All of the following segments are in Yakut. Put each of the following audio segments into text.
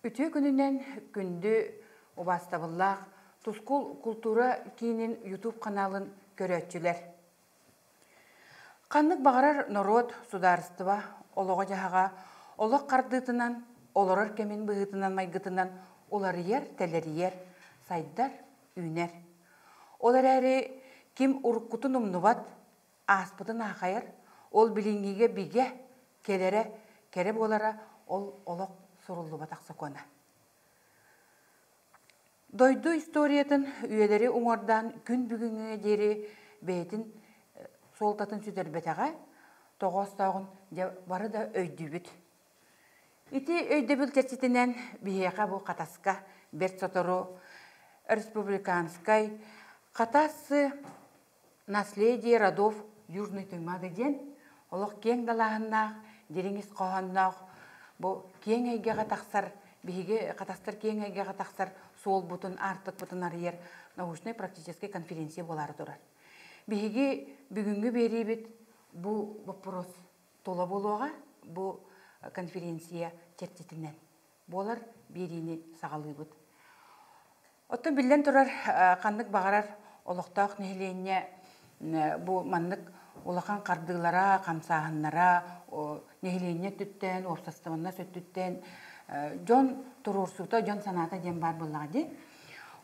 Үтүө күнүнэн күндү убаастабыллаах Тускул култуура киинин YouTube ханаалын көрөөччүлэр! Ханнык баҕарар норуот, судаарыстыба олоҕо-дьаһаҕа олох хардыытынан, олорор кэмин быһыытынан-майгытынан уларыйар-тэлэрийэр, сайдар, үүнэр. Ол эрээри ким уруккутун умнубат, ааспытын аахайар, ол билиҥҥигэ бигэ, кэлэрэ, кэрэ буолара ол олох суруллубатах сокуона. Дойду историятын үйэлэри уҥуордаан күн бүгүҥҥэ диэри бэйэтин суолтатын сүтэрбэтэҕэ тоҕоостооҕун дьэ бары да өйдүүбүт. Ити өйдөбүл чэрчитинэн биһиэхэ бу Хатаска бэрт сотору республиканскай Хатас Наследие родов Южной Туймаады диэн олох киэҥ далааһыннаах, дириҥ ис хоһоонноох бу киэҥ эйгэҕэ тахсар, биһиги Хатастар киэҥ эйгэҕэ тахсар суолбутун, аартыкпытын арыйар научнай-практическай конференция буолаары турар. Биһиги бүгүҥҥү биэриибит бу боппуруос тула буолуоҕа, бу конференция чэрчитинэн буолар биэриини саҕалыыбыт. Оттон биллэн турар, ханнык баҕарар олохтоох нэһилиэнньэ бу маннык улахан хардыылара, хамсааһыннара нэһилиэнньэ өттүттэн, уопсастыбаннас өттүттэн дьон туруорсуута, дьон санаата диэн баар буоллаҕа дии.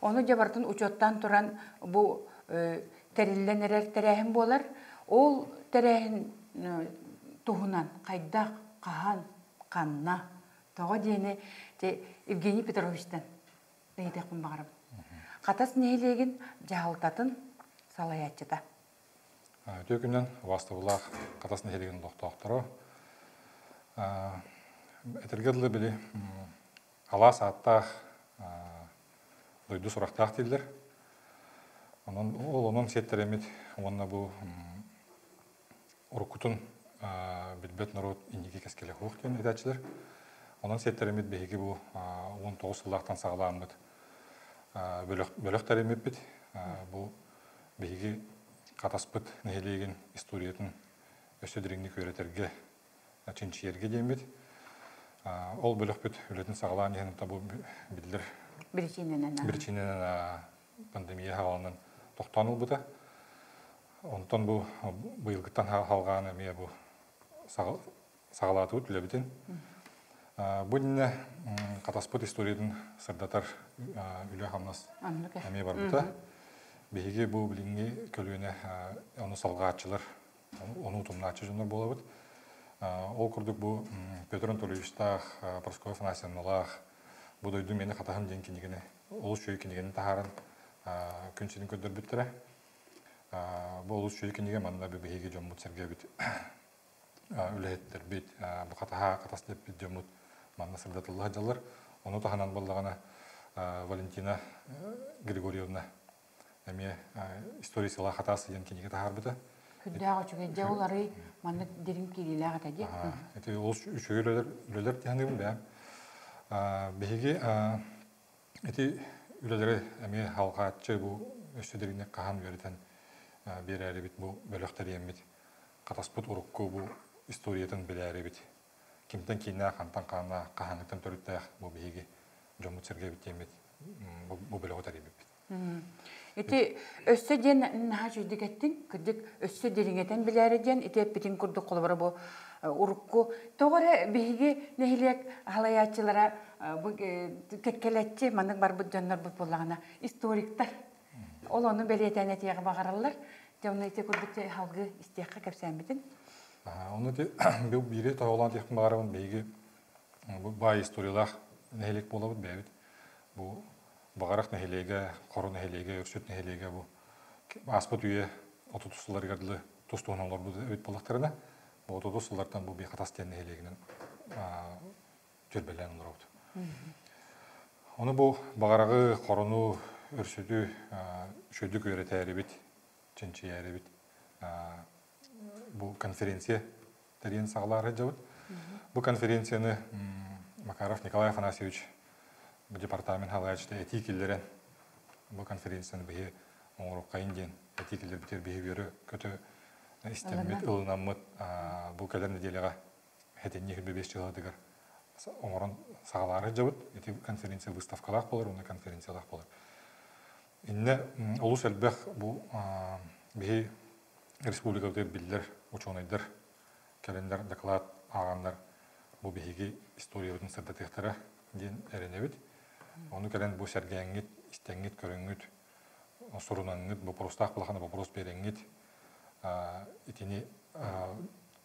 Ону дьэ барытын учуоттаан туран бу тэриллэн эрэр тэрээһин буолар. Ол тэрээһин туһунан хайдах, хаһан, ханна, тоҕо диэни Евгений Петровичтан ыйытыахпын баҕарабын. Хатас нэһилиэгин дьаһалтатын салайааччыта. Үтүө күнүнэн убаастабыллаах Хатас нэһилиэгин олохтоохторо. Этэргэ дылы били алаас ааттаах дойду сурахтаах дииллэр. Онон ол онон сиэттэрэммит уонна бу уруккутун билбэт норуот инники кэскилэ суох диэн этээччилэр. Онон сиэттэрэммит биһиги бу 19 сыллаахтан саҕалааммыт бөлөх тэриммиппит. Бу биһиги Хатаспыт нэһилиэгин историятын өссө дириҥник үөрэтэргэ, чинчийэргэ диэммит. Ол бөлөхпүт үлэтин саҕалаан иһэн бу биллэр биричиинэнэн пандемия хааланан тохтоон ылбыта. Онтон бу быйылгыттан халҕаан эмиэ бу саҕалаатыбыт үлэбитин. Бу иннинэ Хатаспыт историятын сырдатар үлэ-хамнас эмиэ барбыта. Биһиги бу билиҥҥи көлүөнэ ону салҕааччылар, ону утумнааччы дьоннор буолабыт. Ол курдук бу Петр Анатольевичтаах, Прасковья Афанасьевналаах бу дойду миэнэ Хатаһым диэн кинигэни, олус үчүгэй кинигэни таһааран күн сирин көрдөрбүттэрэ. Бу олус үчүгэй кинигэ манна биһиги дьоммут-сэргэбит үлэһиттэрбит, бу хатаһа хатас дэппит дьоммут манна сырдатылла сылдьаллар. Ону таһынан буоллаҕына Валентина Григорьевна эмиэ «История села Хатас» диэн кинигэ таһаарбыта. Сүрдээх үчүгэй. Дьэ ол арый маннык дириҥ киириилээх этэ дии. Ити олус үчүгэй үлэлэр диһаныыбын бэйэм. Биһиги Ити үлэлэри эмиэ халҕааччы бу өссө дириҥник хаһан үөрэтэн биэрээрибит бу бөлөх тэрийэммит хатаспыт урукку бу историятын билээрибит кимтэн кииннээх хантан хааннаах хаһааҥҥыттан төрүттээх бу биһиги дьоммут сэргэбит диэммит бу бөлөҕү тэрийбиппит. Ити өссө диэн наһаа үчүгэйдик эттиҥ. Кырдьык өссө дириҥэтэн билээри диэн ити эппитиҥ курдук холобура бу урукку тоҕо эрэ биһиги нэһилиэк халайааччылара бу кэккэлэччи маннык барбыт дьоннорбут буоллаҕына историктар ол ону бэлиэтээн этиэҕи баҕараллар. Дьэ онно ити курдук салгыы истиэххэ кэпсээммитин. Ону ити биири тоһоҕолоон этиэхпин баҕарабын биһиги бу баай историялаах нэһилиэк буолабыт бэйэбит. Бу Баҕарах нэһилиэгэ, Хоро нэһилиэгэ, Өрсүт нэһилиэгэ бу ааспыт үйэ 30 сылларыгар дылы тус-туһунан олорбут эбит буоллахтарына, бу 30 сыллартан бу Хатас диэн нэһилиэгинэн түөлбэлээн олоробут. Ону бу Баҕараҕы, Хорону, Өрсүтү үчүгэйдик үөрэтээрибит, чинчийээрибит бу конференция тэрийэн саҕалаары сылдьабыт. Бу конференцияны Макаров Николай Афанасьевич департамент салайааччыта этии киллэрэн бу конференцияны биһи оҥоруоххайын диэн этии киллэрбитигэр биһи үөрэ көтө истэммит, ылынаммыт бу кэлэр нэдиэлэҕэ сэтинньи 25 чыһылатыгар оҥорон саҕалаары дьабыт. Ити конференция выставкалаах болар, уонна конференциялаах болар. Инне олус элбэх бу биһи республикабытыгар биллэр учуонайдар кэлэннэр доклад ааҕаннар бу биһиги историябытын сырдатыахтара диэн эрэнэбит. Ону кэлэн бу сэргээҥҥит, истэҥҥит, көрөҥҥүт, сурунаҥҥыт, боппуруостаах балахана боппуруос биэрэҥҥит итини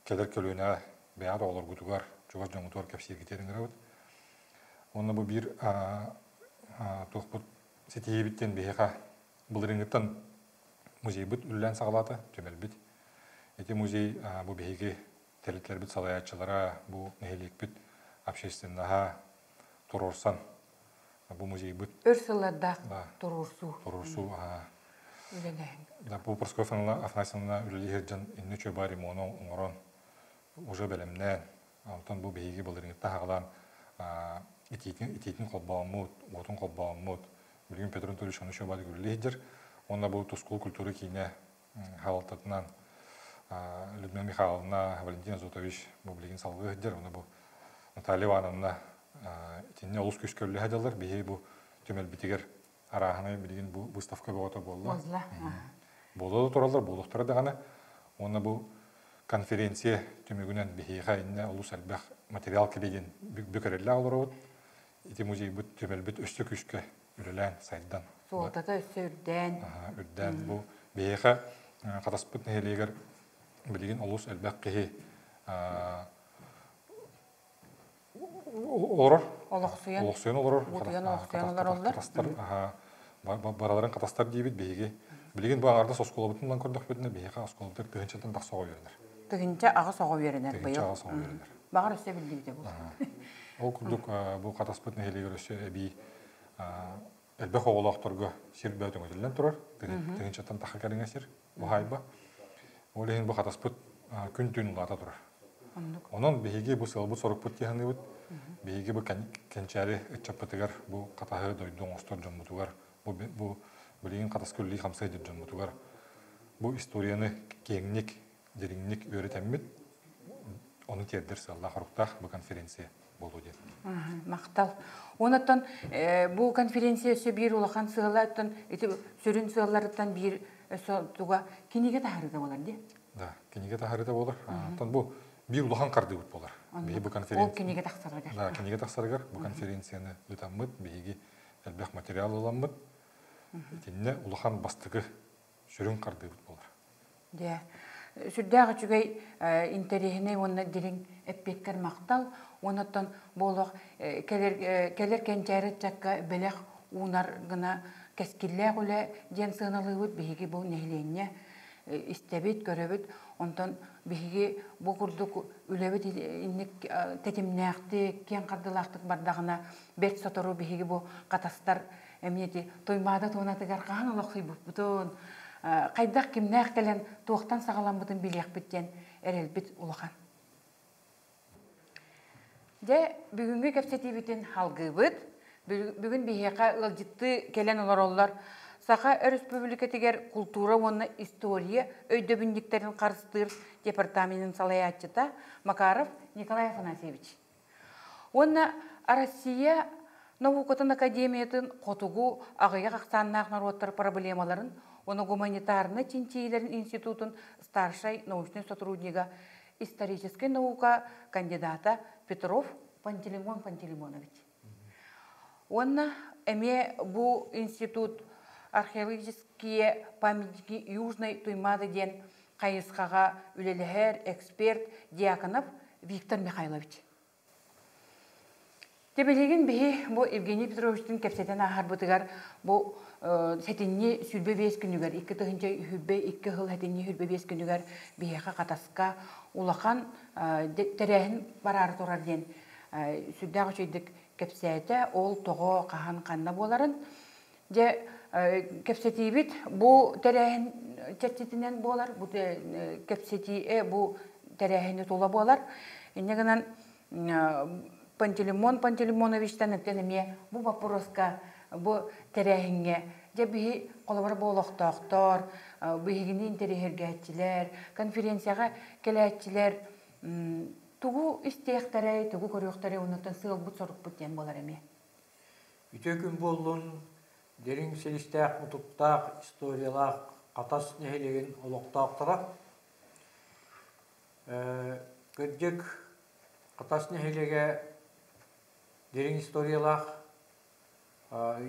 кэлэр көлүөнэ бэйэҕит оҕолоргутугар, чугас дьоҥҥутугар кэпсииргитигэр ыҥырабыт. Уонна бу биир туохпут ситиһиибит диэн биһиэхэ былырыыҥҥыттан музейбыт үлэлээн саҕалаата, түмэлбит. Ити музей бу биһиги тэрилтэлэрбит салайааччылара, бу нэһилиэкпит общественноһа туруорсан бу музейбыт өр сыллардаах туруорсуу. Туруорсуу. Үлэлээһин. Да, бу Прасковья Афанасьевна үлэлии сылдьан инни чөбө ремону оҥорон уже бэлэмнээн, онтон бу биһиги былырыыҥҥыттан саҕалаан итиитин, итиитин холбооммут, уотун холбооммут, билигин Петр Анатольевич ону чөбө үлэлии сылдьар. Уонна бу Тускул культура киинэ халалтатынан Людмила Михайловна, Валентин Азотович бу билигин салгыы сылдьар. Уонна бу Наталья Ивановна итиннэ олус күүскэ үлэлэһэ дьаллар. Биһиги бу түмэлбитигэр арааһынай билигин бу выставка бөҕөтө буолла. Буолла. Буола да тураллар, буолуохтара даҕаны. Уонна бу конференция түмүгүнэн биһиэхэ иннэ олус элбэх материал кэлиэн бүкэриллээх олоробут. Ити музейбыт, түмэлбит өссө күүскэ үлэлээн, сайдан. Суолтата өссө үрдээн. Үрдээн. Бу биһиэхэ Хатаспыт нэһилиэгэр билигин олус элбэх киһи олорор. Олохсуйан. Олохсуйан олорор. Утуйан олохсуйан олороллор. Хатастар, бараларын хатастар диибит биһиги. Билигин бу аҥардас оскуолабытын көрдөхпүтүнэ биһиэхэ оскуолабытыгар тыһыынчаттан тахса оҕо үөрэнэр. 1008 оҕо үөрэнэр быйыл. 1008 оҕо үөрэнэр. Баҕар өссө биллибитэ буолуо. Ол курдук бу Хатаспыт нэһилиэгэр өссө эбии элбэх оҕолоохторго сир бөҕө өҥөтүллэн турар. Тыһыынчаттан тахса кэриҥэ сир уһаайба. Ол иһин бу Хатаспыт күн-түүн улаата турар. Онон биһиги бу сыалбыт-сорукпут тиһаныыбыт. Биһиги бу кэнчээри ыччаппытыгар, бу Хатаһы дойду оҥостор дьоммутугар, бу, бу билигин Хатаска үлэлии хамсыы дьоммутугар бу историяны киэҥник, дириҥник үөрэтэммит, ону тиэрдэр сыаллаах-соруктаах бу конференция буолуо диэн. Махтал. Онон бу конференция өссө биир улахан сыала, ити сүрүн сыалларыттан биир өссө туга кинигэ таһаарыыта буолар дии. Да, кинигэ таһаарыыта буолар. Оттон бу биир улахан хардыыбыт буолар. Биһиги бу конференция Ол кинигэ тахсарыгар. Да, кинигэ тахсарыгар бу конференцияны ыытаммыт, биһиги элбэх материал ыламмыт. Итиннэ улахан бастакы сүрүн хардыыбыт буолар. Дьэ, сүрдээх үчүгэй интэриэһинэй уонна дириҥ эппиэккэр махтал. Онон буолуох кэлэр, кэлэр кэнчээри ыччакка бэлэх уунар гына кэскиллээх үлэ диэн сыаналыыбыт биһиги бу нэһилиэнньэ истэбит, көрөбүт. Онтон биһиги бу курдук үлэбит инник тэтимнээхтик, киэҥ хардылаахтык бардаҕына, бэрт сотору биһиги бу хатастар эмиэ Туймаада туонатыгар хаһан олохсуйбуппутун, хайдах кимнээх кэлэн туохтан саҕаламмытын билиэхпит диэн эрэлбит улахан. Дьэ, бүгүҥҥү кэпсэтиибитин салгыыбыт. Бүгүн биһиэхэ ыалдьыттыы кэлэн олороллор Саха Өрөспүүбүлүкэтигэр култуура уонна история өйдөбүнньүктэрин харыстыыр департаменын салайааччыта Макаров Николай Афанасьевич. Уонна Россия наукатын академиятын хотугу аҕыйах ахсааннаах норуоттар проблемаларын уонна гуманитарнай чинчийиилэрин институтун старшай научнай сотруднига, историческай наука кандидата Петров Пантелеймон Пантелеймонович. Уонна эмиэ бу институт археологические памятники Южной Туймады диэн хайысхаҕа үлэлэһэр эксперт Дьяконов Виктор Михайлович. Те билигин биһи бу Евгений Петровичтын кэпсэтэн ааһарбытыгар бу сэтинньи 25 күнүгэр 2022 сыл сэтинньи 25 күнүгэр биһиэхэ Хатаска улахан тэрээһин бараары турар диэн сүрдээх үчүгэйдик кэпсээтэ. Ол тоҕо, хаһан, ханна буоларын. Дьэ, кэпсэтиибит бу тэрээһин чэрчитинэн буолар, бу кэпсэтии бу тэрээһини тула буолар. Инньэ гынан Пантелеймон Пантелеймоновичтан эттэн эмиэ бу боппуруоска, бу тэрээһиҥҥэ дьэ биһи холобура бу олохтоохтор, биһигини интэриэһиргээччилэр, конференцияҕа кэлээччилэр. Тугу истиэхтэрэй, тугу көрүөхтэрэй, оннуттан сыалбыт-сорукпут диэн буолар эмиэ. Үтүө күн буоллун, дириҥ силистээх мутуктаах историялаах Хатас нэһилиэгин олохтоохторо. Кырдьык, Хатас нэһилиэгэ дириҥ историялаах.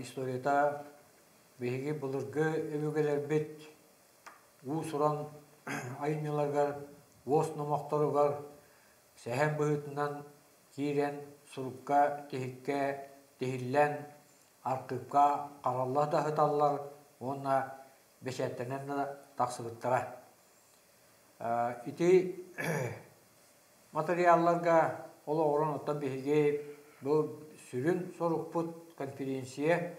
Историята биһиги былыргы өбүгэлэрбит уус-уран айымньыларыгар, уос номохторугар сэһэн быһыытынан киирэн сурукка, тиһиккэ тиһиллэн, архыыпка харалла да сыталлар уонна бэчээттэнэн да тахсыбыттара. Ити матырыйаалларга олоҕуран оттон биһиги бу сүрүн сорукпут конференция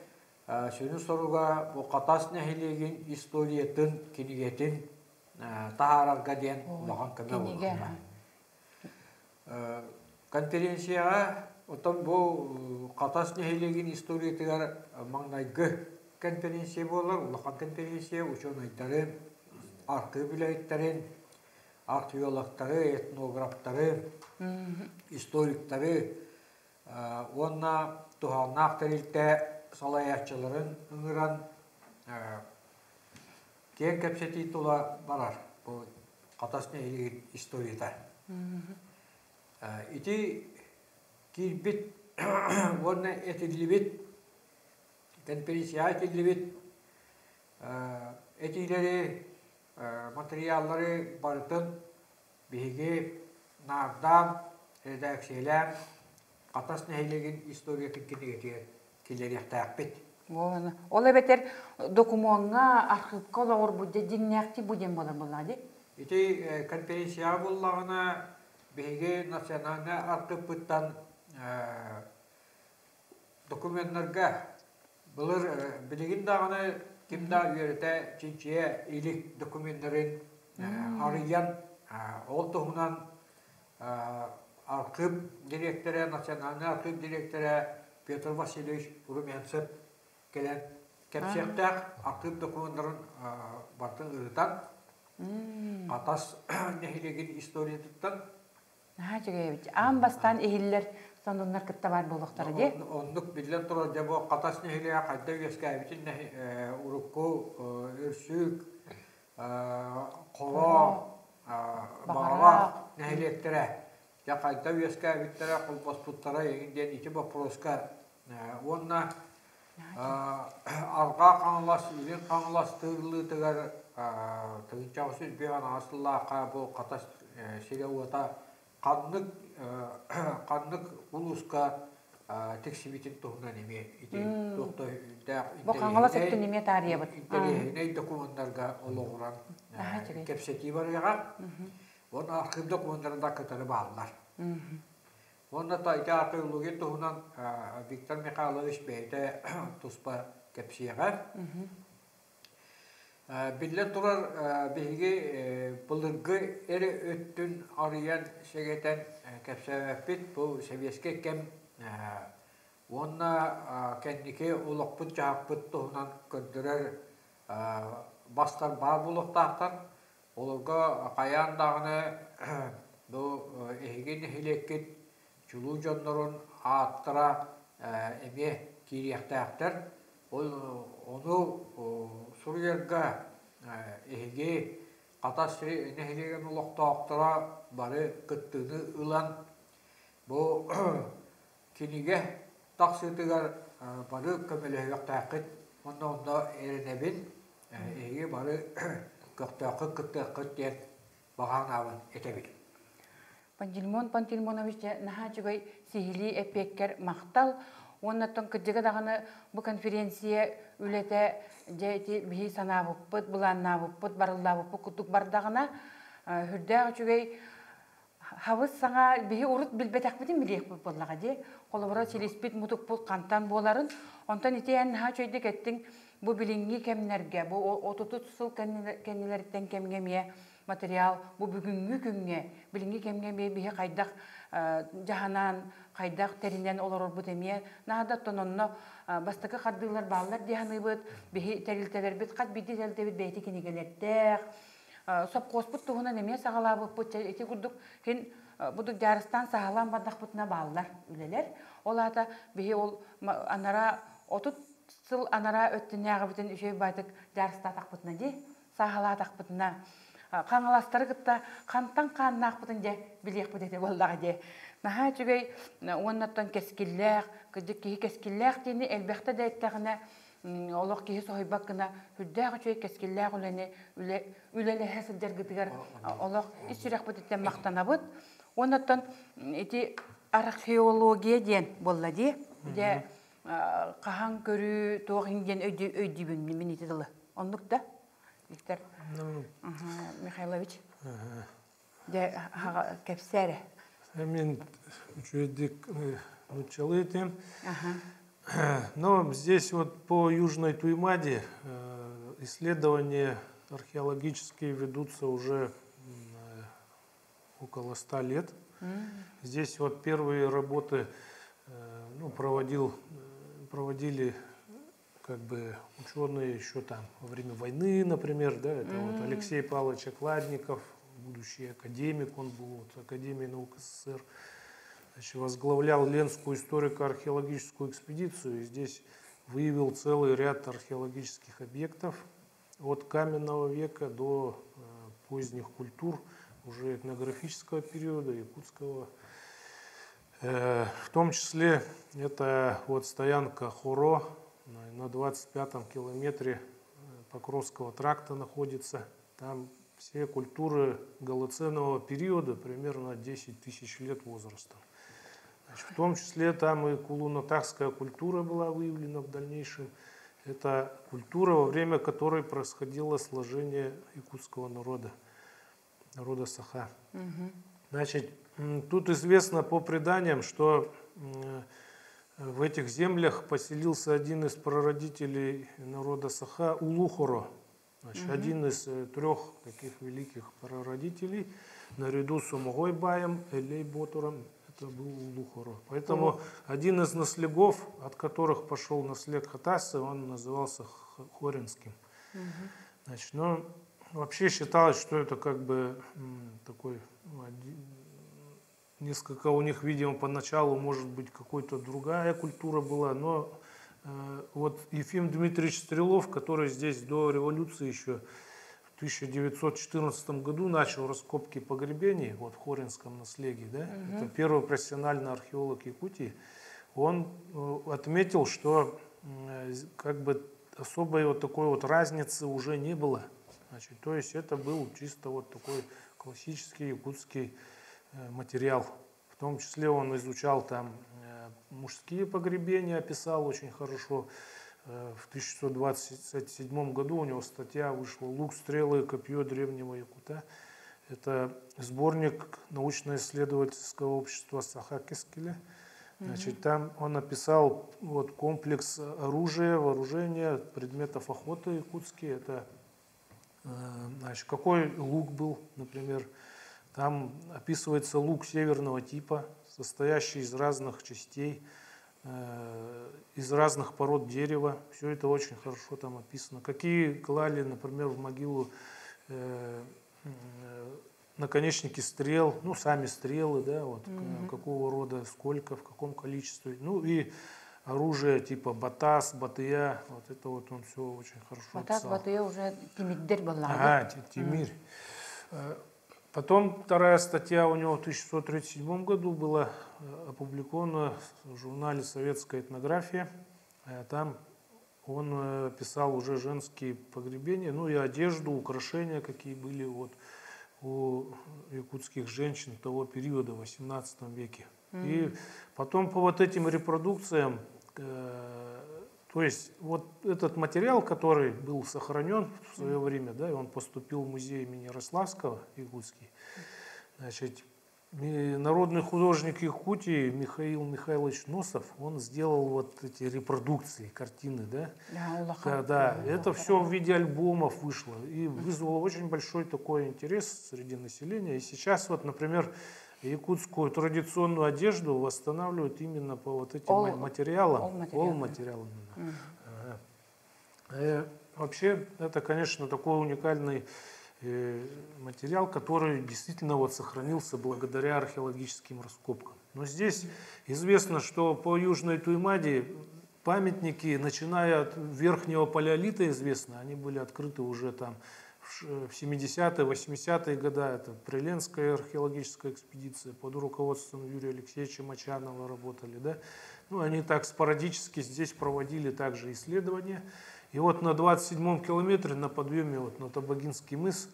сүрүн соруга бу Хатас нэһилиэгин историятын кинигэтин таһаарарга диэн улахан көмө буолуохтаах. Конференцияҕа оттон бу Хатас нэһилиэгин историятыгар маҥнайгы конференция буолар, улахан конференция учуонайдары, архыып үлэһиттэрин, археологтары, этнографтары, историктары уонна туһааннаах тэрилтэ салайааччыларын ыҥыран киэҥ кэпсэтии тула барар бу Хатас нэһилиэгин историята. Ити киирбит уонна этиллибит конференцияҕа этиллибит этиилэри матырыйааллары барытын биһиги наардаан, эрэдээксийэлээн Хатас нэһилиэгин историятын кинигэтигэр киллэриэхтээхпит. Ол эбэтэр докумуоҥҥа, архыыпка олоҕурбут дьэ дьиҥнээхтик бу диэн буолар буоллаҕа дии? Ити конференцияҕа буоллаҕына биһиги национальнай архыыппыттан докуменнарга былыр билигин даҕаны ким да үөрэтэ чинчийэ илик докуменнарын арыйан ол туһунан архыып дириэктэрэ национальнай архыып дириэктэрэ Петр Васильевич Румянцев кэлэн кэпсиэхтээх архыып докумуоннарын барытын ырытан Хатас нэһилиэгин историятыттан Наһаа үчүгэй эбит. Аан бастаан иһиллэр сонуннар кытта баар буолуохтара дии. Оннук биллэн турар дьэ бу Хатас нэһилиэгэ хайда үөскээбитин урукку Өрсүүк, Хоро, Баҕалаах нэһилиэктэрэ дьэ хайда үөскээбиттэрэ, холбоспуттара эҥин диэн ити боппуруоска уонна Арҕаа Хаҥалас, Илин Хаҥалас тыырыллыытыгар 1905 сыллаахха бу Хатас сирэ-уота ханнык ханнык улууска тиксибитин туһунан эмиэ ити туох да үрдээх Бу Хаҥалас өттүн эмиэ таарыйабыт. Интэриэһинэй докумуоннарга олоҕуран кэпсэтии барыаҕа. Уонна архыып докумуоннарын да кытары бааллар. Уонна ити археология туһунан Виктор Михайлович бэйэтэ туспа кэпсиэҕэ. Биллэн турар, биһиги былыргы эрэ өттүн арыйан сэгэтэн кэпсээбэппит. Бу сэбиэскэй кэм уонна кэнники олохпут-дьаһахпыт туһунан көрдөрөр бастар баар буолуохтаахтар. Олорго хайаан даҕаны бу эһиги нэһилиэккит чулуу дьоннорун ааттара эмиэ киириэхтээхтэр. Ол ону суруйарга эһиги Хатас нэһилиэгин олохтоохторо бары кыттыыны ылан бу кинигэ тахсыытыгар бары көмөлөһүөхтээххит уонна онно эрэнэбин. Эһиги бары көхтөөххүт кыттыаххыт диэн баҕа санаабын этэбин. Пантелеймон Пантелеймонович наһаа үчүгэй сиһилии эппиэккэр махтал. Уонна оттон кырдьыга даҕаны бу конференция үлэтэ дьэ ити биһи санаабыппыт, былааннаабыппыт, барыллаабыппыт курдук бардаҕына сүрдээх үчүгэй хабыс саҥа биһи урут билбэтэхпитин билиэхпит буоллаҕа дии. Холобура силиспит мутукпут хантан буоларын. Онтон ити эн наһаа үчүгэйдик эттиҥ бу билиҥҥи кэмнэргэ, бу отутут сыл кэннилэриттэн кэмҥэ эмиэ материал бу бүгүҥҥү күҥҥэ, билиҥҥи кэмҥэ эмиэ биһи хайдах дьаһанан, хайдах тэринэн олорорбут эмиэ наада. Оттон онно бастакы хардыылар бааллар дии саныыбыт. Биһи тэрилтэлэрбит, хас биирдии тэрилтэбит бэйэтэ кинигэлэрдээх. Сопхуоспут туһунан эмиэ саҕалаабыппыт. Ити курдук хин Бу дьаарыстаан саһалаан бардахпытына бааллар үлэлэр. Ол аата биһи ол анара 30 сыл анараа өттүнээҕибитин үчүгэй баайтык дьаарыстаатахпытына дии, сааһылаатахпытына хаҥаластары кытта хантан хааннаахпытын дьэ билиэхпит этэ буоллаҕа дии. Наһаа үчүгэй уоннаттан кэскиллээх, кырдьык киһи кэскиллээх диэни элбэхтэ да эттэҕинэ олох киһи соһуйбат гына сүрдээх үчүгэй кэскиллээх үлэни үлэ үлэлэһэ сылдьаргытыгар олох ис сүрэхпититтэн махтанабыт. Уоннаттан ити археология диэн буолла дии. Дьэ хаһан көрүү туох диэн өйдүүбүн мин ити тылы. Оннук да, Виктор Михайлович? Дьэ, кэпсээ эрэ. Мен үчүгэйдик нууччалыы этим. Но здесь вот по Южной Туймаде исследования археологические ведутся уже около 100 лет. Здесь вот первые работы, ну, проводили как бы ученые еще там во время войны, например, да, это вот Алексей Павлович Окладников, будущий академик, он был вот Академии наук СССР, значит, возглавлял Ленскую историко-археологическую экспедицию и здесь выявил целый ряд археологических объектов от каменного века до поздних культур уже этнографического периода, якутского. В том числе это вот стоянка Хоро на 25-м километре Покровского тракта находится. Там все культуры голоценового периода, примерно 10 тысяч лет возраста. Значит, в том числе там и кулунатахская культура была выявлена в дальнейшем. Это культура, во время которой происходило сложение якутского народа, народа Саха. Значит, тут известно по преданиям, что в этих землях поселился один из прародителей народа Саха Улухоро. Значит, один из трех таких великих прародителей, наряду с Омоҕой Баем, Эллэй Боотуром, это был Улухоро. Поэтому один из наслегов, от которых пошел наслег Хатасы, он назывался Хоринским. Значит, ну, вообще считалось, что это как бы такой, ну, несколько у них, видимо, поначалу, может быть, какой-то другая культура была, но вот Ефим Дмитриевич Стрелов, который здесь до революции еще в 1914 году начал раскопки погребений вот в Хоринском наслеге, да, это первый профессиональный археолог Якутии, он отметил, что как бы особой вот такой вот разницы уже не было. Значит, то есть это был чисто вот такой классический якутский материал. В том числе он изучал там мужские погребения, описал очень хорошо. В 1627 году у него статья вышла «Лук, стрелы и копье древнего якута». Это сборник научно-исследовательского общества Саха кэскилэ. Значит, там он описал вот комплекс оружия, вооружения, предметов охоты якутские. Это значит, какой лук был, например. Там описывается лук северного типа, состоящий из разных частей, из разных пород дерева. Все это очень хорошо там описано. Какие клали, например, в могилу наконечники стрел, ну, сами стрелы, да, вот, какого рода, сколько, в каком количестве. Ну, и оружие типа батас, батыя, вот это вот он все очень хорошо Батас, описал. Батыя уже тимирдэр буолла. Ага, тимир. Потом вторая статья у него в 1637 году была опубликована в журнале «Советская этнография». Там он писал уже женские погребения, ну и одежду, украшения, какие были вот у якутских женщин того периода, в XVIII веке. И потом по вот этим репродукциям, то есть вот этот материал, который был сохранен в свое время, да, и он поступил в музей имени Ярославского, якутский, значит, народный художник Якутии Михаил Михайлович Носов, он сделал вот эти репродукции, картины, да. Да, Да, это все в виде альбомов вышло и вызвало очень большой такой интерес среди населения. И сейчас вот, например, якутскую традиционную одежду восстанавливают именно по вот этим материалам. Ол материал, Ол да. материал именно. Ага. Вообще, это, конечно, такой уникальный материал, который действительно вот сохранился благодаря археологическим раскопкам. Но здесь известно, что по Южной Туймаде памятники, начиная от верхнего палеолита, известно, они были открыты уже там в 70-е, 80-е годы. Это Приленская археологическая экспедиция под руководством Юрия Алексеевича Мочанова работали. Да? Ну, они так спорадически здесь проводили также исследования. И вот на 27-м километре на подъеме вот на Табагинский мыс,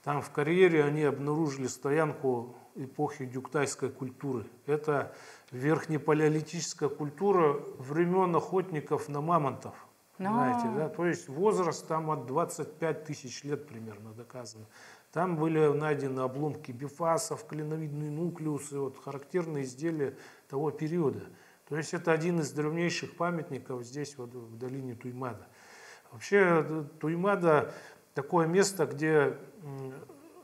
там в карьере они обнаружили стоянку эпохи дюктайской культуры. Это верхнепалеолитическая культура времен охотников на мамонтов. Понимаете, да? То есть возраст там от 25 тысяч лет примерно доказано. Там были найдены обломки бифасов, клиновидные нуклеусы, вот, характерные изделия того периода. То есть это один из древнейших памятников здесь, вот, в долине Туймада. Вообще Туймада такое место, где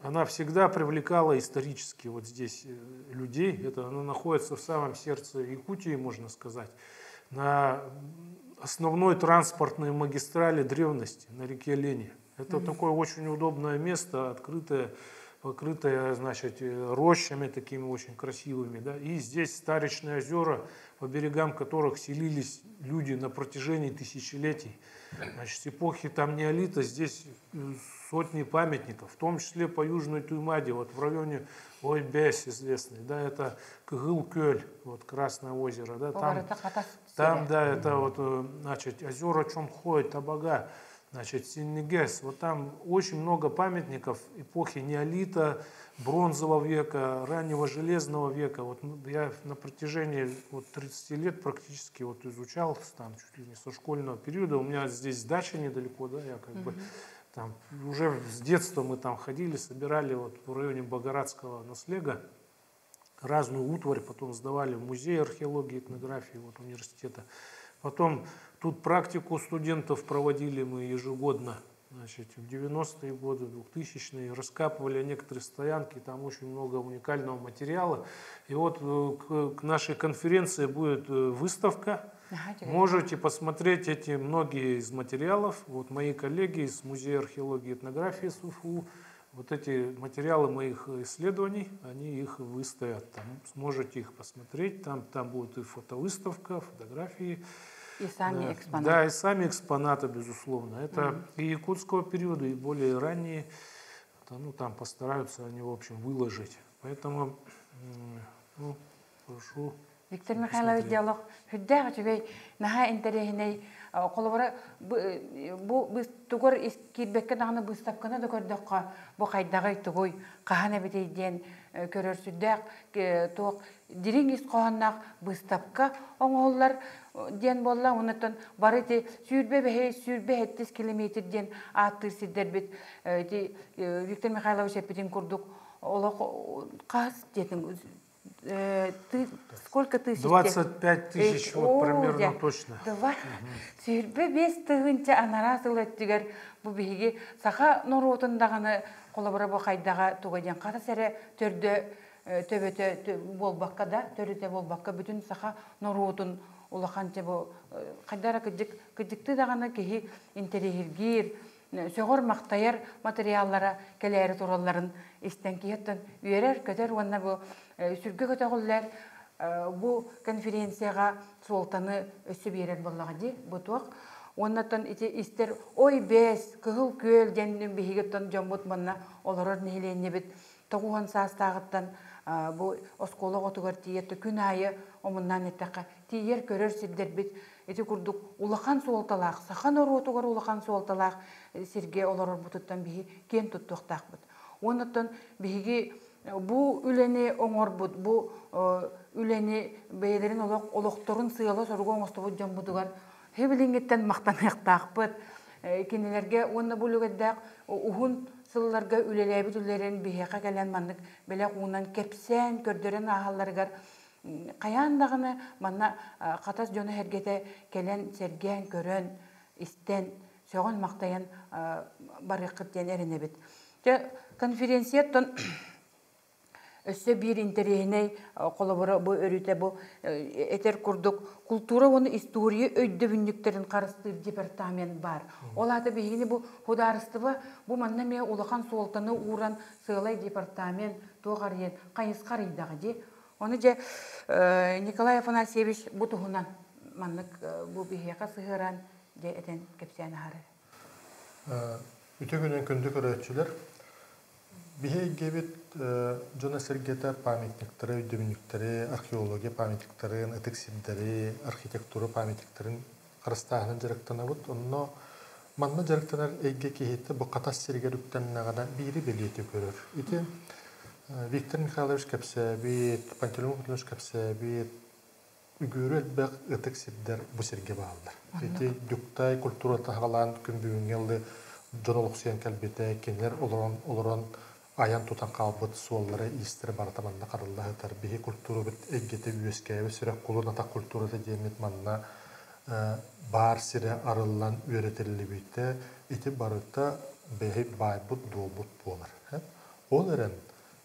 она всегда привлекала исторически вот здесь людей. Это она находится в самом сердце Якутии, можно сказать, на основной транспортной магистрали древности на реке Лени. Это такое очень удобное место, открытое, покрытое, значит, рощами такими очень красивыми. Да? И здесь старичные озера, по берегам которых селились люди на протяжении тысячелетий. Значит, с эпохи там неолита здесь сотни памятников, в том числе по Южной Туймаде, вот в районе Ойбес известный, да, это Кыгыл-Кёль, вот Красное озеро, да, там, да, это вот, значит, озера Чонхой, Табага, значит, Синнигес, вот там очень много памятников эпохи неолита, бронзового века, раннего железного века. Вот я на протяжении вот 30 лет практически вот изучал, там, чуть ли не со школьного периода. У меня здесь дача недалеко, да, я как бы там уже с детства мы там ходили, собирали вот в районе Богорадского наслега разную утварь, потом сдавали в музей археологии, этнографии вот, университета. Потом тут практику студентов проводили мы ежегодно, значит, в 90-е годы, 2000-е, раскапывали некоторые стоянки, там очень много уникального материала. И вот к нашей конференции будет выставка. Можете посмотреть эти многие из материалов. Вот мои коллеги из Музея археологии и этнографии СУФУ, вот эти материалы моих исследований, они их выставят. Там сможете их посмотреть, там будет и фотовыставка, фотографии. И сами экспонаты. Да, и сами экспонаты, безусловно. Это и якутского периода, и более ранние. Ну, там постараются они, в общем, выложить. Поэтому, ну, прошу. Виктор Михайлович диалог хүддээх үчүгэй наһаа интэриэһинэй холобура бу тугор киирбэккэ даҕаны быыстапканы да көрдөххө бу хайдаҕый тугуй хаһан эбитий диэн көрөр сүрдээх туох дириҥ ис хоһоонноох быыстапка оҥоһуллар диэн буолла оннуттан бары ити сүүрбэ бэһи сүүрбэ сэттис километр диэн ааттыыр сирдэрбит ити Виктор Михайлович эппитин курдук олох хас диэтин сколько тысяч? 25 тысяч, вот примерно точно. Два. Сүүрбэ биэс тыһыынча анараа сыл өттүгэр бу биһиги саха норуотун даҕаны холобура бу хайдаҕа туга диэн хатас эрэ төрдө төбөтө буолбакка да төрүтэ буолбакка бүтүн саха норуотун улахан бу хайдара кыдьык кыдьыкты даҕаны киһи интэриэһиргиир сөҕөр махтайар материаллара кэлээри туралларын истэн киһиттэн үөрэр көтөр уонна бу сүргэ көтөҕүллэр бу конференцияҕа суолтаны өссө биэрэр буоллаҕа дии бу туох уоннаттан ити истэр ой бэс кыһыл күөл диэн биһигиттэн дьоммут манна олорор нэһилиэнньэбит тоҕуһан саастааҕыттан бу оскуола оҕотугар тиийэр күн аайы омуннаан эттэххэ тиийэр көрөр сирдэрбит ити курдук улахан суолталаах саха норуотугар улахан суолталаах сиргэ олорорбутуттан биһи киэн туттуохтаахпыт. Уоннаттан биһиги бу үлэни оҥорбут, бу үлэни бэйэлэрин олохторун сыала соругу оҥостобут дьоммутугар хэбилиҥҥиттэн махтаныахтаахпыт. Кинилэргэ уонна бу үлүгэрдээх уһун сылларга үлэлээбит үлэлэрин биһиэхэ кэлэн маннык бэлэх уунан кэпсээн көрдөрөн ааһалларыгар хайаан даҕаны манна хатас дьоно сэргэтэ кэлэн сэргээн көрөн истэн сөҕөн махтайан барыаххыт диэн эрэнэбит. Конференцияттан Өссө биир интэриэһинэй холобура бу өрүтэ бу этэр курдук култуура уонна история өйдөбүнньүктэрин харыстыыр департамент баар. Ол аата биһигини бу судаарыстыба бу манна эмиэ улахан суолтаны ууран сыалай департамент туох арыйан хайысха арыйдаҕа дии. Ону дьэ Николай Афанасьевич бу туһунан маннык бу биһиэхэ сыһыаран дьэ этэн кэпсээн аһарар. Үтүө күнүн күндү көрөөччүлэр. Биһи эйгэбит дьоно-сэргэтэ памятниктары, өйдөбүнньүктэри, археология памятниктарын, ытык сирдэри, архитектура памятниктарын харыстааһынан дьарыктанабыт. Онно манна дьарыктанар эйгэ киһитэ бу Хатас сиригэр үктэннэҕинэ биири бэлиэтии көрөр. Ити Виктор Михайлович кэпсээбит, Пантелеймон Петрович кэпсээбит үгүөрү элбэх ытык сирдэр бу сиргэ бааллар. Ити Дюктай культурата хаҕалаан күн бүгүҥҥэ дылы дьон олохсуйан кэлбитэ, кинилэр олорон олорон айан тутан хаалбыт суоллара, иистэрэ барыта манна харалла сытар. Биһи культурабыт эйгэтэ үөскээбит сүрэх кулун атах культурата диэммит манна баар сирэ арыллан үөрэтиллибитэ. Ити барыта бэһи баайбыт дуолбут буолар. Ол эрэн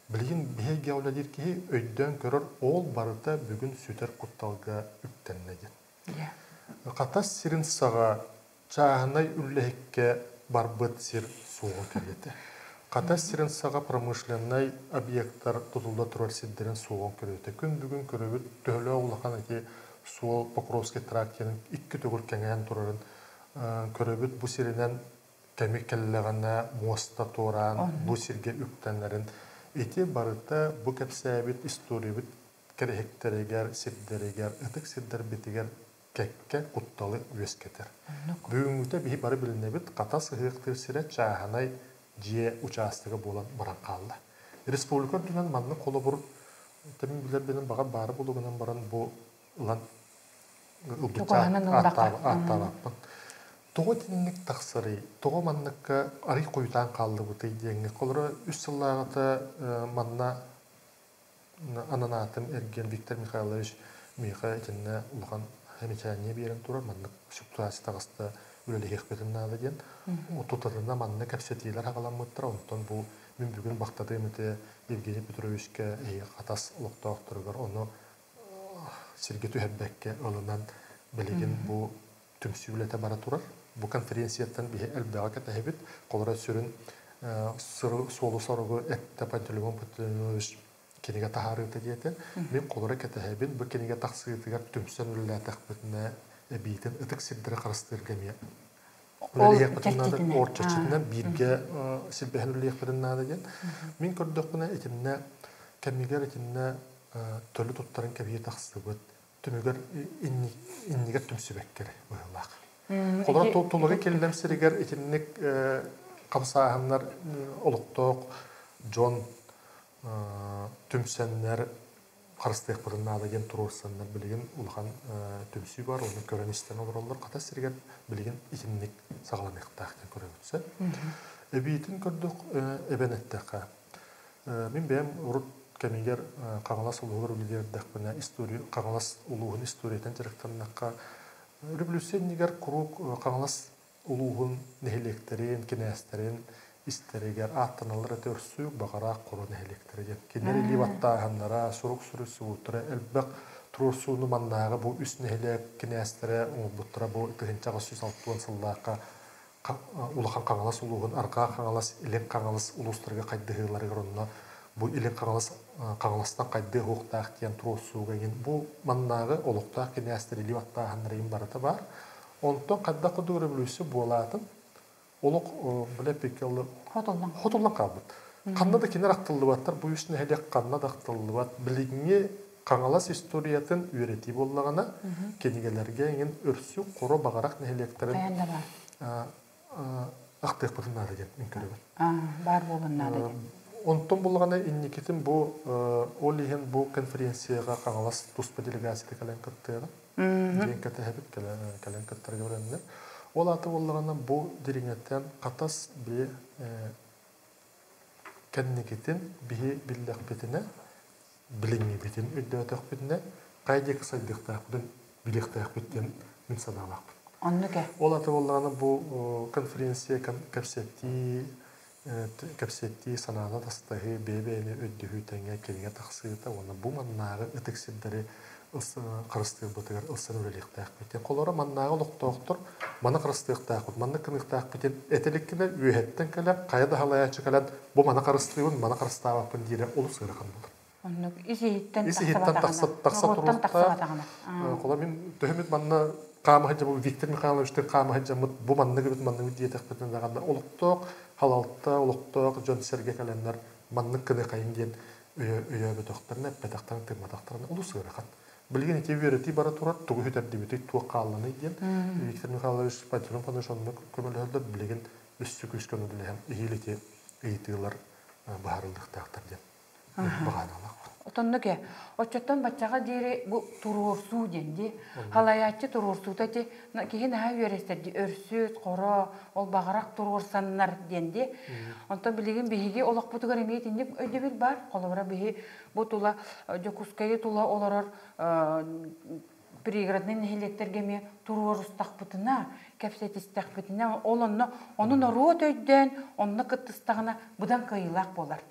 Билигин биһиги үлэлиир киһи өйдөөн көрөр ол барыта бүгүн сүтэр кутталга үктэннэ диэн. Хатас сирин саҕа чааһынай үллэһиккэ барбыт сир суоҕа кэриэтэ. Хатас сирин саҕа промышленнай объектар тутулла турар сирдэрин суоҕун көрүөтэ. Күн бүгүн көрөбүт төһөлөөх улахан ити суол Покровский тракт диэн икки төгүл кэҥээн турарын көрөбүт. Бу сиринэн кэми кэллэҕинэ муоста туораан бу сиргэ үктэнэрин ити барыта бу кэпсээбит историябыт кэрэһиктэригэр, сирдэригэр, ытык сирдэрбитигэр кэккэ кутталы үөскэтэр. Бүгүҥҥүтэ биһи бары билинэбит Хатас ыһыахтыыр сирэ чааһынай дьиэ учаастага буолан баран хаалла. Республика үрдүнэн маннык холобур тэмин билэрбинэн баҕар баары булугунан баран бу ылан ылбычча ааттаабаппын. Тоҕо итинник тахсарый? Тоҕо манныкка арый хойутаан хааллыбытый диэҥҥэ. Холоро үс сыллааҕыта манна ананаатым эргиэн Виктор Михайлович миэхэ итиннэ улахан замечание биэрэн турар маннык ситуация таҕыста үлэлэһиэхпитин наада диэн. Тутатына манна кэпсэтиилэр аҕаламмыттара. Онтон бу мин бүгүн бахтатыым ити Евгений Петровичка эһиги Хатас олохтоохторугар ону сиргэ түһэрбэккэ ылынан билигин бу түмсүү үлэтэ бара турар. Бу конференцияттан биһи элбэҕи кэтэһэбит. Холоро сүрүн суолу-соругу эттэ Пантелеймон Пантелеймонович кинигэ таһаарыыта диэтэ. Мин холоро кэтэһэбин. Бу кинигэ тахсыытыгар түмсэн үлэлээтэхпитинэ эбиитин ытык сирдэри харыстыырга эмиэ үлэлиэхпитин наада. Ор чэрчитинэн бииргэ силбэһэн үлэлиэхпитин наада диэн. Мин көрдөхпүнэ итиннэ кэмигэр итиннэ төлө туттаран кэбиһии тахсыбыт түмүгэр иннигэр түмсүбэккэ эрэ быһыылаах. Холобура тулуга киллэм сиригэр итинник хамсааһыннар олохтоох дьон түмсэннэр харыстыахпытын наада диэн туруорсаннар билигин улахан түмсүү бар, оны көрөн истэн олороллор. Хата сиригэр билигин итинник саҕаланыахтаах диэн көрөбүт сөп. Эбиитин көрдөх эбэн эттэххэ Мин бэйэм урут кэмигэр Хаҥалас улууһугар үлэлиир эрдэхпинэ история Хаҥалас улууһун историятын дьарыктаннахха революция иннигэр куруук Хаҥалас улууһун нэһилиэктэрин, кинээстэрин истэригэр ааттаналлар этэ Өрсүүк, Баҕараах, Хоро нэһилиэктэрэ диэн. Кинилэр илии баттааһыннара, сурук суруйсубуттара элбэх туруорсууну маннааҕы бу үс нэһилиэк кинээстэрэ оҥорбуттара бу 1860 сыллаахха Улахан Хаҥалас улууһун Арҕаа Хаҥалас, Илин Хаҥалас улуустарыгар хайдыһыыларыгар онно бу Илин Хаҥалас Хаҥаластан хайдыа суохтаах диэн туруорсууга иҥин бу маннааҕы олохтоох кинээстэр илии баттааһыннара иҥин барыта баар. Онтон хайдах курдук революция буолаатын олох бile пиккеллы хотуллан хаалбыт. Ханна да кинилэр ахтыллыбаттар, бу үс нэһилиэк ханна да ахтыллыбат. Билиҥҥи Хаҥалас историятын үөрэтии буоллаҕына, кинигэлэргэ эҥин Өрсү, Хоро, Баҕарах нэһилиэктэрин ахтыахпытын наада диэн мин көрөбүн. Баар буолан наада диэн. Онтон буллаҕына инникитин бу ол иһин бу конференцияҕа Хаҥалас туспа делегацията кэлэн кыттыаҕа. Диэн кэтэһэбит кэлэн кыттарга бэлэмнэр. Ол аата буоллаҕына бу дириҥэттэн Хатас би кэнникитин биһи биллэхпитинэ билиҥҥибитин өйдөөтөхпүтүнэ, хайа диэки сайдыахтаахпытын билиэхтээхпит диэн мин санаалаахпын. Оннук ээ. Ол аты буоллаҕына бу конференция кэпсэтии Кэпсэтии санааны атастаһыы, бэйэ-бэйэни өйдөһүү тэҥэ кириҥэ тахсыыта уонна бу маннааҕы ытык сирдэри харыстыырбытыгар ылсан үлэлиэхтээхпит. Холоро маннааҕы олохтоохтор маны харыстыахтаахпыт, маннык гыныахтаахпыт диэн этиликкинэ үөһэттэн кэлэн, хайа да халайааччы кэлэн бу маны харыстыыбын, маны харыстаабаппын диирэ олус ыарахан буолар. Оннук ис иһиттэн Ис иһиттэн тахса тахса туруохтаах. Холо мин төһөмүт манна хаама сылдьабыт Виктор Михайловичтыын хаама сылдьаммыт бу маннык эбит маннык диэтэхпитинэ даҕаны олохтоох халалта олохтоох дьон-сэргэ кэлэннэр маннык кыныхайын диэн өйөөбөтөхтөрүнэ, эппэтэхтэрин, тыымматахтарына олус ыарахан. Билигин ити үөрэтии бара турар, тугу сүтэрдибитий, туох хаалланый диэн Виктор Михайлович Пантелеймон Павлович оннук көмөлөһөллөр, билигин өссө күүскэ үлэлэһэн эһиил ити ыйытыылар быһаарыллыахтаахтар диэн баҕаналаах. Отоннук э. Оччоттон баччаҕа диэри бу туруорсуу диэн дии. Халайааччы туруорсуута ити киһи наһаа үөрэстэр дии. Өрсүт, хоро, ол баҕарах туруорсаннар диэн дии. Онтон билигин биһиги олохпутугар эмиэ итинник өйдөбүл баар. Холобура биһи бу тула Дьокуускайы тула олорор пригородный нэһилиэктэргэ эмиэ туруорустахпытына, кэпсэтистэхпитинэ, ол онно ону норуот өйдөөн, онно кыттыстаҕына быдан кыайыылаах буолар.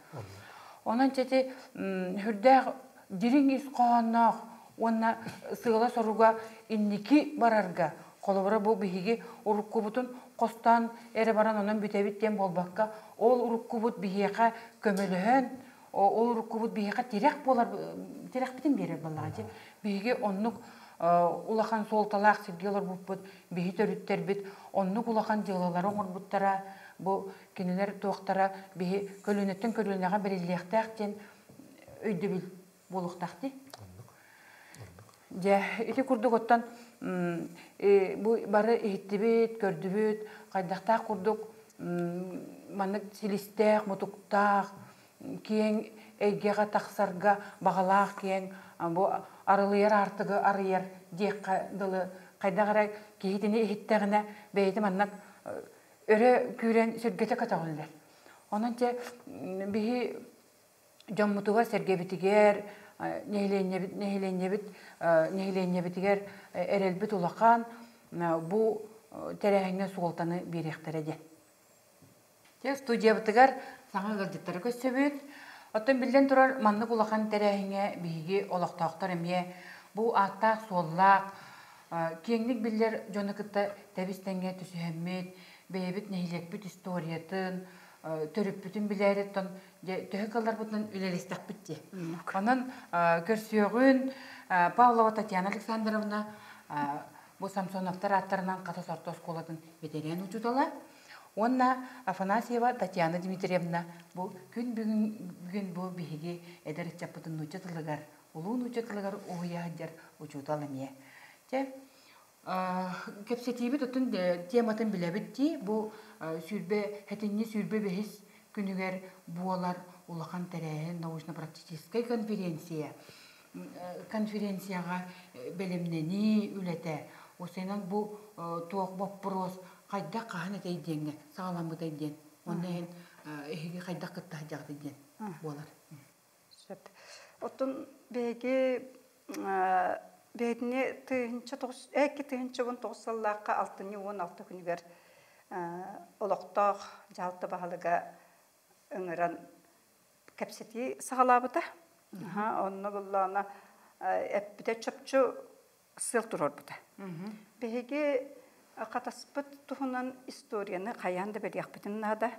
Онон чэти сүрдээх дириҥ ис хоһоонноох уонна сыала-соруга инники барарга, холобура бу биһиги уруккубутун хостоон эрэ баран онон бүтэбит диэн буолбакка, ол уруккубут биһиэхэ көмөлөһөн, ол уруккубут биһиэхэ тирэх буолар, тирэхпитин биэрэр буоллаҕа дии. Биһиги оннук улахан суолталаах сиргэ олорбуппут, биһи төрүттэрбит оннук улахан дьыалалары оҥорбуттара, бу кинилэр туохтара биһи көлүөнэттэн көлүөнэҕэ бэриллиэхтээх диэн өйдөбүл буолуохтаах дии. Дьэ, ити курдук оттон бу бары иһиттибит, көрдүбүт, хайдахтаах курдук маннык силистээх, мутуктаах, киэҥ эйгэҕэ тахсарга баҕалаах киэҥ бу арылыйар аартыгы арыйар диэххэ дылы хайдах эрэ киһитини иһиттэҕинэ бэйэтэ маннык өрө күүрэн сүргэтэ көтөҕүллэр. Онон дьэ биһи дьоммутугар-сэргэбитигэр, нэһилиэнньэбит, нэһилиэнньэбит, нэһилиэнньэбитигэр эрэлбит улахан, бу тэрээһиҥҥэ суолтаны биэриэхтэрэ диэн. Дьэ, студиябытыгар саҥа ыалдьыттары көрсөбүт. Оттон биллэн турар, маннык улахан тэрээһиҥҥэ биһиги олохтоохтор эмиэ бу ааттаах-суоллаах, киэҥник биллэр дьону кытта тэбис-тэҥҥэ түсүһэммит, бэйэбит нэһилиэкпит историятын, төрүппүтүн билээри оттон дьэ төһө кыалларбытынан үлэлэстэхпит дии. Онон көрсүөҕүн Павлова Татьяна Александровна бу Самсоновтар ааттарынан Хатас орто оскуолатын бэтэрээн учуутала уонна Афанасьева Татьяна Дмитриевна бу күн бүгүн бүгүн бу биһиги эдэр ыччаппытын нуучча тылыгар улуу нуучча тылыгар уһуйа сылдьар учуутал эмиэ. Чэ, кэпсэтиибит оттон тематын билэбит дии. Бу сүүрбэ сэтинньи 25-ис күнүгэр буолар улахан тэрээһин научно-практическай конференция. Конференцияҕа бэлэмнэнии үлэтэ. Осенан бу туох боппуруос хайдах хаһан этэй диэҥҥэ саҕаламмытай диэн. Онно иһин эһиги хайдах кытта сылдьаҕытый диэн буолар. Сөп. Оттон биһиги бэйэтини тыһыынча тоҕус 2019 сыллаахха алтынньы 16 күнүгэр олохтоох дьаһалта баһылыга ыҥыран кэпсэтии саҕалаабыта. Онно буллаҕына эппитэ чопчу сыал туруорбута. Биһиги Хатаспыт туһунан историяны хайаан да билиэхпитин наада.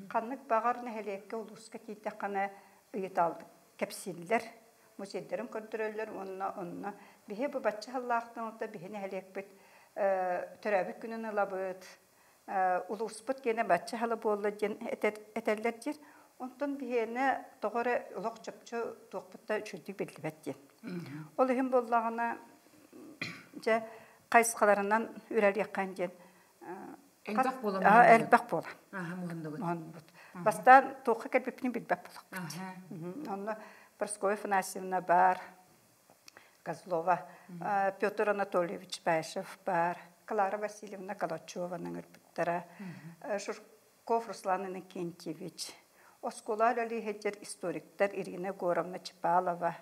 Ханнык баҕар нэһилиэккэ, улууска тиийдэххинэ ыйыталлар, кэпсииллэр, музейдарын көрдөрөллөр уонна онно биһи бу бачча сыллаахтан биһи нэһилиэкпит төрөөбүт күнүн ылабыт, улууспут киэнэ бачча сыла буолла диэн этэллэр диир. Онтон биһиэнэ тоҕо эрэ олох чопчу туохпут да үчүгэйдик биллибэт диэн. Ол иһин буоллаҕына, дьэ, хайысхаларынан үлэлиэххин диэн элбэх буолан элбэх буолан муһуннубут. Бастаан туохха кэлбиппин билбэт буоллахпыт. Онно Прасковья Афанасьевна бар, Козлова, Петр Анатольевич Баишев бар, Клара Васильевна Калачеваны ыҥырбыттара, Жирков Руслан Иннокентьевич, оскуола үлэлииһэдьэр историктар Ирина Егоровна Чепалова,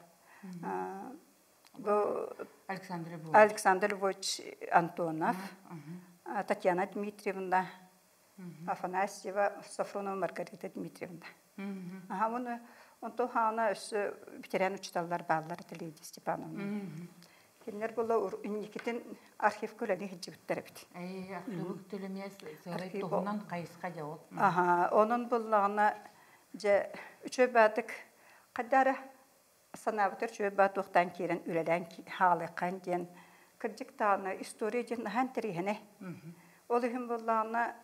бу Александр Львович Антонов, Татьяна Дмитриевна. Афанасьева Софронова Маргарита Дмитриевна. Аха, оны онтон хаана өссө ветеран учителлар бааллар этэ Лидия Степановна. Кинилэр була инникитин архивка үлэни хиджибиттер эбит. Эй, архивы төлөмө сыарай туһунан хайысха дьэ ол. Аха, онон буллаҕына дьэ үчүгэй баатык хайдара санаабытар үчүгэй баат туохтаан киирэн үлэлээн хаалыаххын диэн кырдьык даҕаны история диэн наһаа интэриэһинэй. Ол иһин буоллаҕына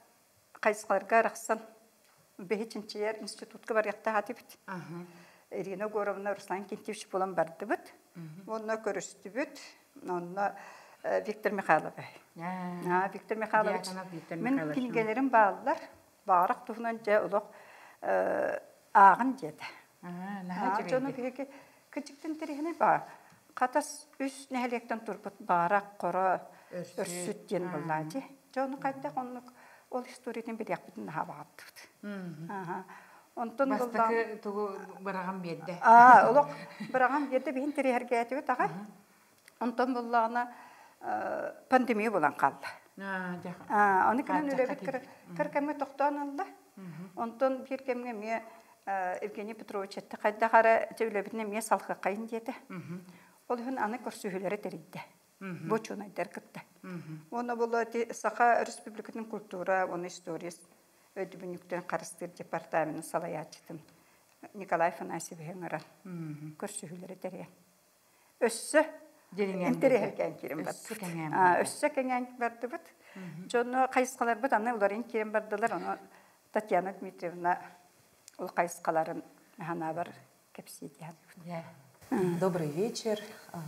хайысхаларга арахсан биһи чинчийэр институтка барыахтаах этибит. Ирина Егоровна, Руслан Кентьевич буолан бардыбыт. Онно көрүстүбүт. Онно Виктор Михайлович. Виктор Михайлович. Мин кинигэлэрим бааллар. Баарах туһунан дьэ олох ааҕын диэтэ. Дьону биһиги кырдьыктан интэриэһинэй баар. Хатас үс нэһилиэктэн турбут Баарах, Хоро, Өрсүт диэн буоллаачы. Дьэ ону хайдах оннук ол историятын билиэхпитин наһаа баҕардыбыт. Онтон Бастакы тугу быраҕан биэрдэ. Аа, олох быраҕан биэрдэ биһин тириһэргээтибит аҕай. Онтон буллаҕына пандемия буолан хаалла. Аны кэлэн үлэбит кыр кэмҥэ тохтоон ылла. Онтон биир кэмҥэ эмиэ Евгений Петрович этте хайдах эрэ дьэ үлэбитин эмиэ салҕыаххайын диэтэ. Ол иһин аны көрсүһүүлэри тэрийдэ. Бу учуонайдар кытта. Уонна буолла ити Саха Республикатын культура уонна история өйдөбүнньүктэрин харыстыыр департаменын салайааччытын Николай Афанасьевиһы ыҥыран көрсүһүүлэри тэрийэн. Өссө интэриэһиргээн киирэн бардыбыт. Өссө кэҥээн бардыбыт. Дьону хайысхаларбыт аны уларыйан киирэн бардылар. Ону Татьяна Дмитриевна ол хайысхаларын ханаабар кэпсии Добрый вечер.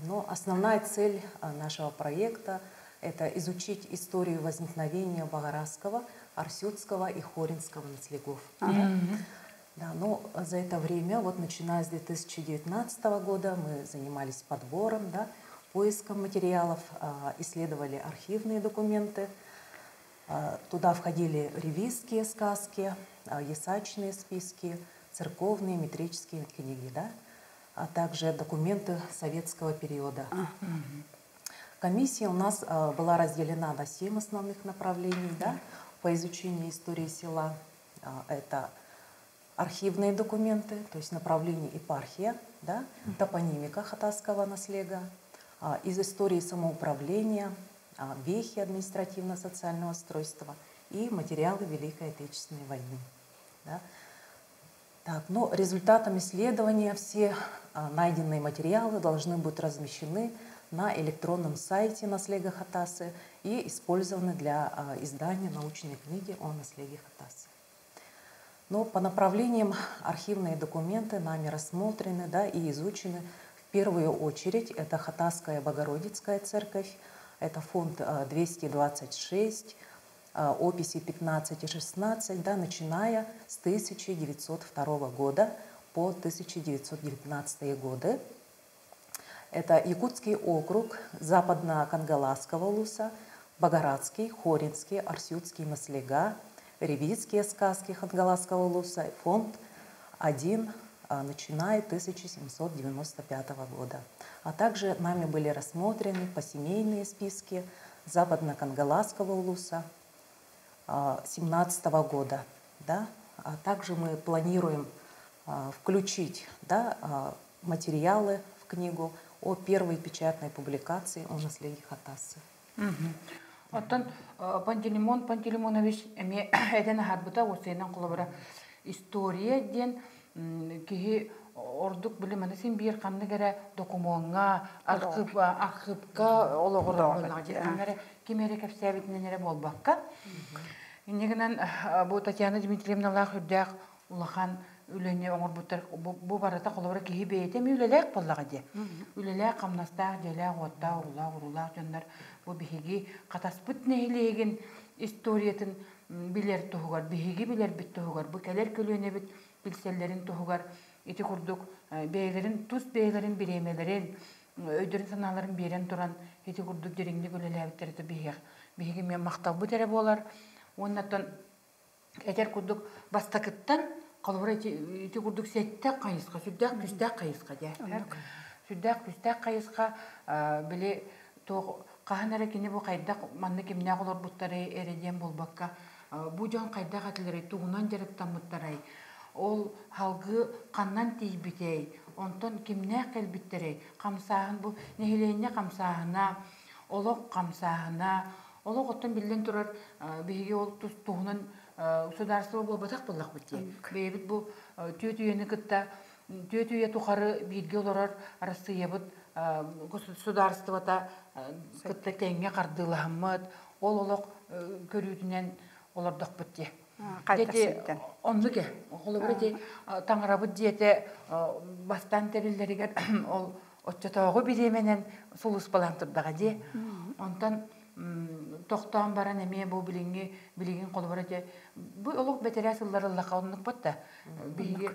Но основная цель нашего проекта – это изучить историю возникновения Багарасского, Арсютского и Хоринского наслегов. Да, но за это время, вот начиная с 2019 года, мы занимались подбором, да, поиском материалов, исследовали архивные документы. Туда входили ревизские сказки, ясачные списки, церковные метрические книги, да, а также документы советского периода. Комиссия у нас была разделена на 7 основных направлений, да, по изучению истории села. Это архивные документы, то есть направление епархия, да, топонимика хатасского наслега, из истории самоуправления, вехи административно-социального устройства и материалы Великой Отечественной войны. Да. Так, но результатом исследования все найденные материалы должны быть размещены на электронном сайте Наслега Хатасы и использованы для издания научной книги о наследии Хатасы. Но по направлениям архивные документы нами рассмотрены, да, и изучены. В первую очередь это Хатасская Богородицкая церковь, это фонд 226, описи 15 и 16, да, начиная с 1902 года по 1919 годы. Это Якутский округ Западно-Кангаласского улуса, Богорадский, Хоринский, Арсютский наслега, Ревизские сказки Хангаласского улуса, фонд 1, начиная 1795 года. А также нами были рассмотрены посемейные списки Западно-Кангаласского улуса 17 года. Да? А также мы планируем включить, да, материалы в книгу о первой печатной публикации о наследии Хатасы. Оттон Пантелеймон Пантелеймонович эмиэ этэн аһарбыта уопсайынан холобура история диэн киһи ордук били маны син биир ханнык эрэ докумуоҥҥа, архыып архыыпка олоҕурар буоллаҕа эрэ ким эрэ кэпсээбитинэн эрэ буолбакка. Инньэ гынан бу Татьяна Дмитриевналаах үрдээх улахан үлэни оҥорбуттар бу барыта холобура киһи бэйэтэ эмиэ үлэлээх буоллаҕа дии. Үлэлээх, хамнастаах, дьиэлээх, уоттаах, уруулаах, уруулаах дьоннор бу биһиги Хатаспыт нэһилиэгин историятын билэр туһугар, биһиги билэрбит туһугар, бу кэлэр көлүөнэбит билсэллэрин туһугар ити курдук бэйэлэрин тус бэйэлэрин бириэмэлэрин, өйдөрүн-санааларын биэрэн туран ити курдук дириҥник үлэлээбиттэрэ биһиэх биһиги эмиэ махталбыт эрэ буолар. Уоннаттан этэр курдук бастакыттан холобура ити, ити курдук сэттэ хайысха, сүрдээх күүстээх хайысха дьэ. Сүрдээх күүстээх хайысха били туох хаһан эрэ кини бу хайдах манна кимнээх олорбуттары эрэ диэн буолбакка Бу дьон хайдах этилэрий, тугунан дьарыктаммыттарай, ол халгы ханнан тиийбитэй, онтон кимнээх кэлбиттэрэй, хамсааһын бу нэһилиэнньэ хамсааһына, олох хамсааһына, олох оттон биллэн турар биһиги ол туһунан государство буолбатах буоллахпыт дии. Бэйэбит бу түөт үйэни кытта түөт үйэ тухары бииргэ олорор Арассыыйабыт государствота кытта тэҥҥэ хардыылаһаммыт, ол олох көрүүтүнэн олордохпут дии. Оннук э. Холобура ити таҥарабыт диэтэ бастаан тэриллэригэр ол оччотооҕу бириэмэнэн сулууспалаан турдаҕа дии. Онтон тохтоон баран эмиэ бу билиҥҥи билигин холобура ити бу олох бэтэрээ сылларыллаха оннукпут да биһиги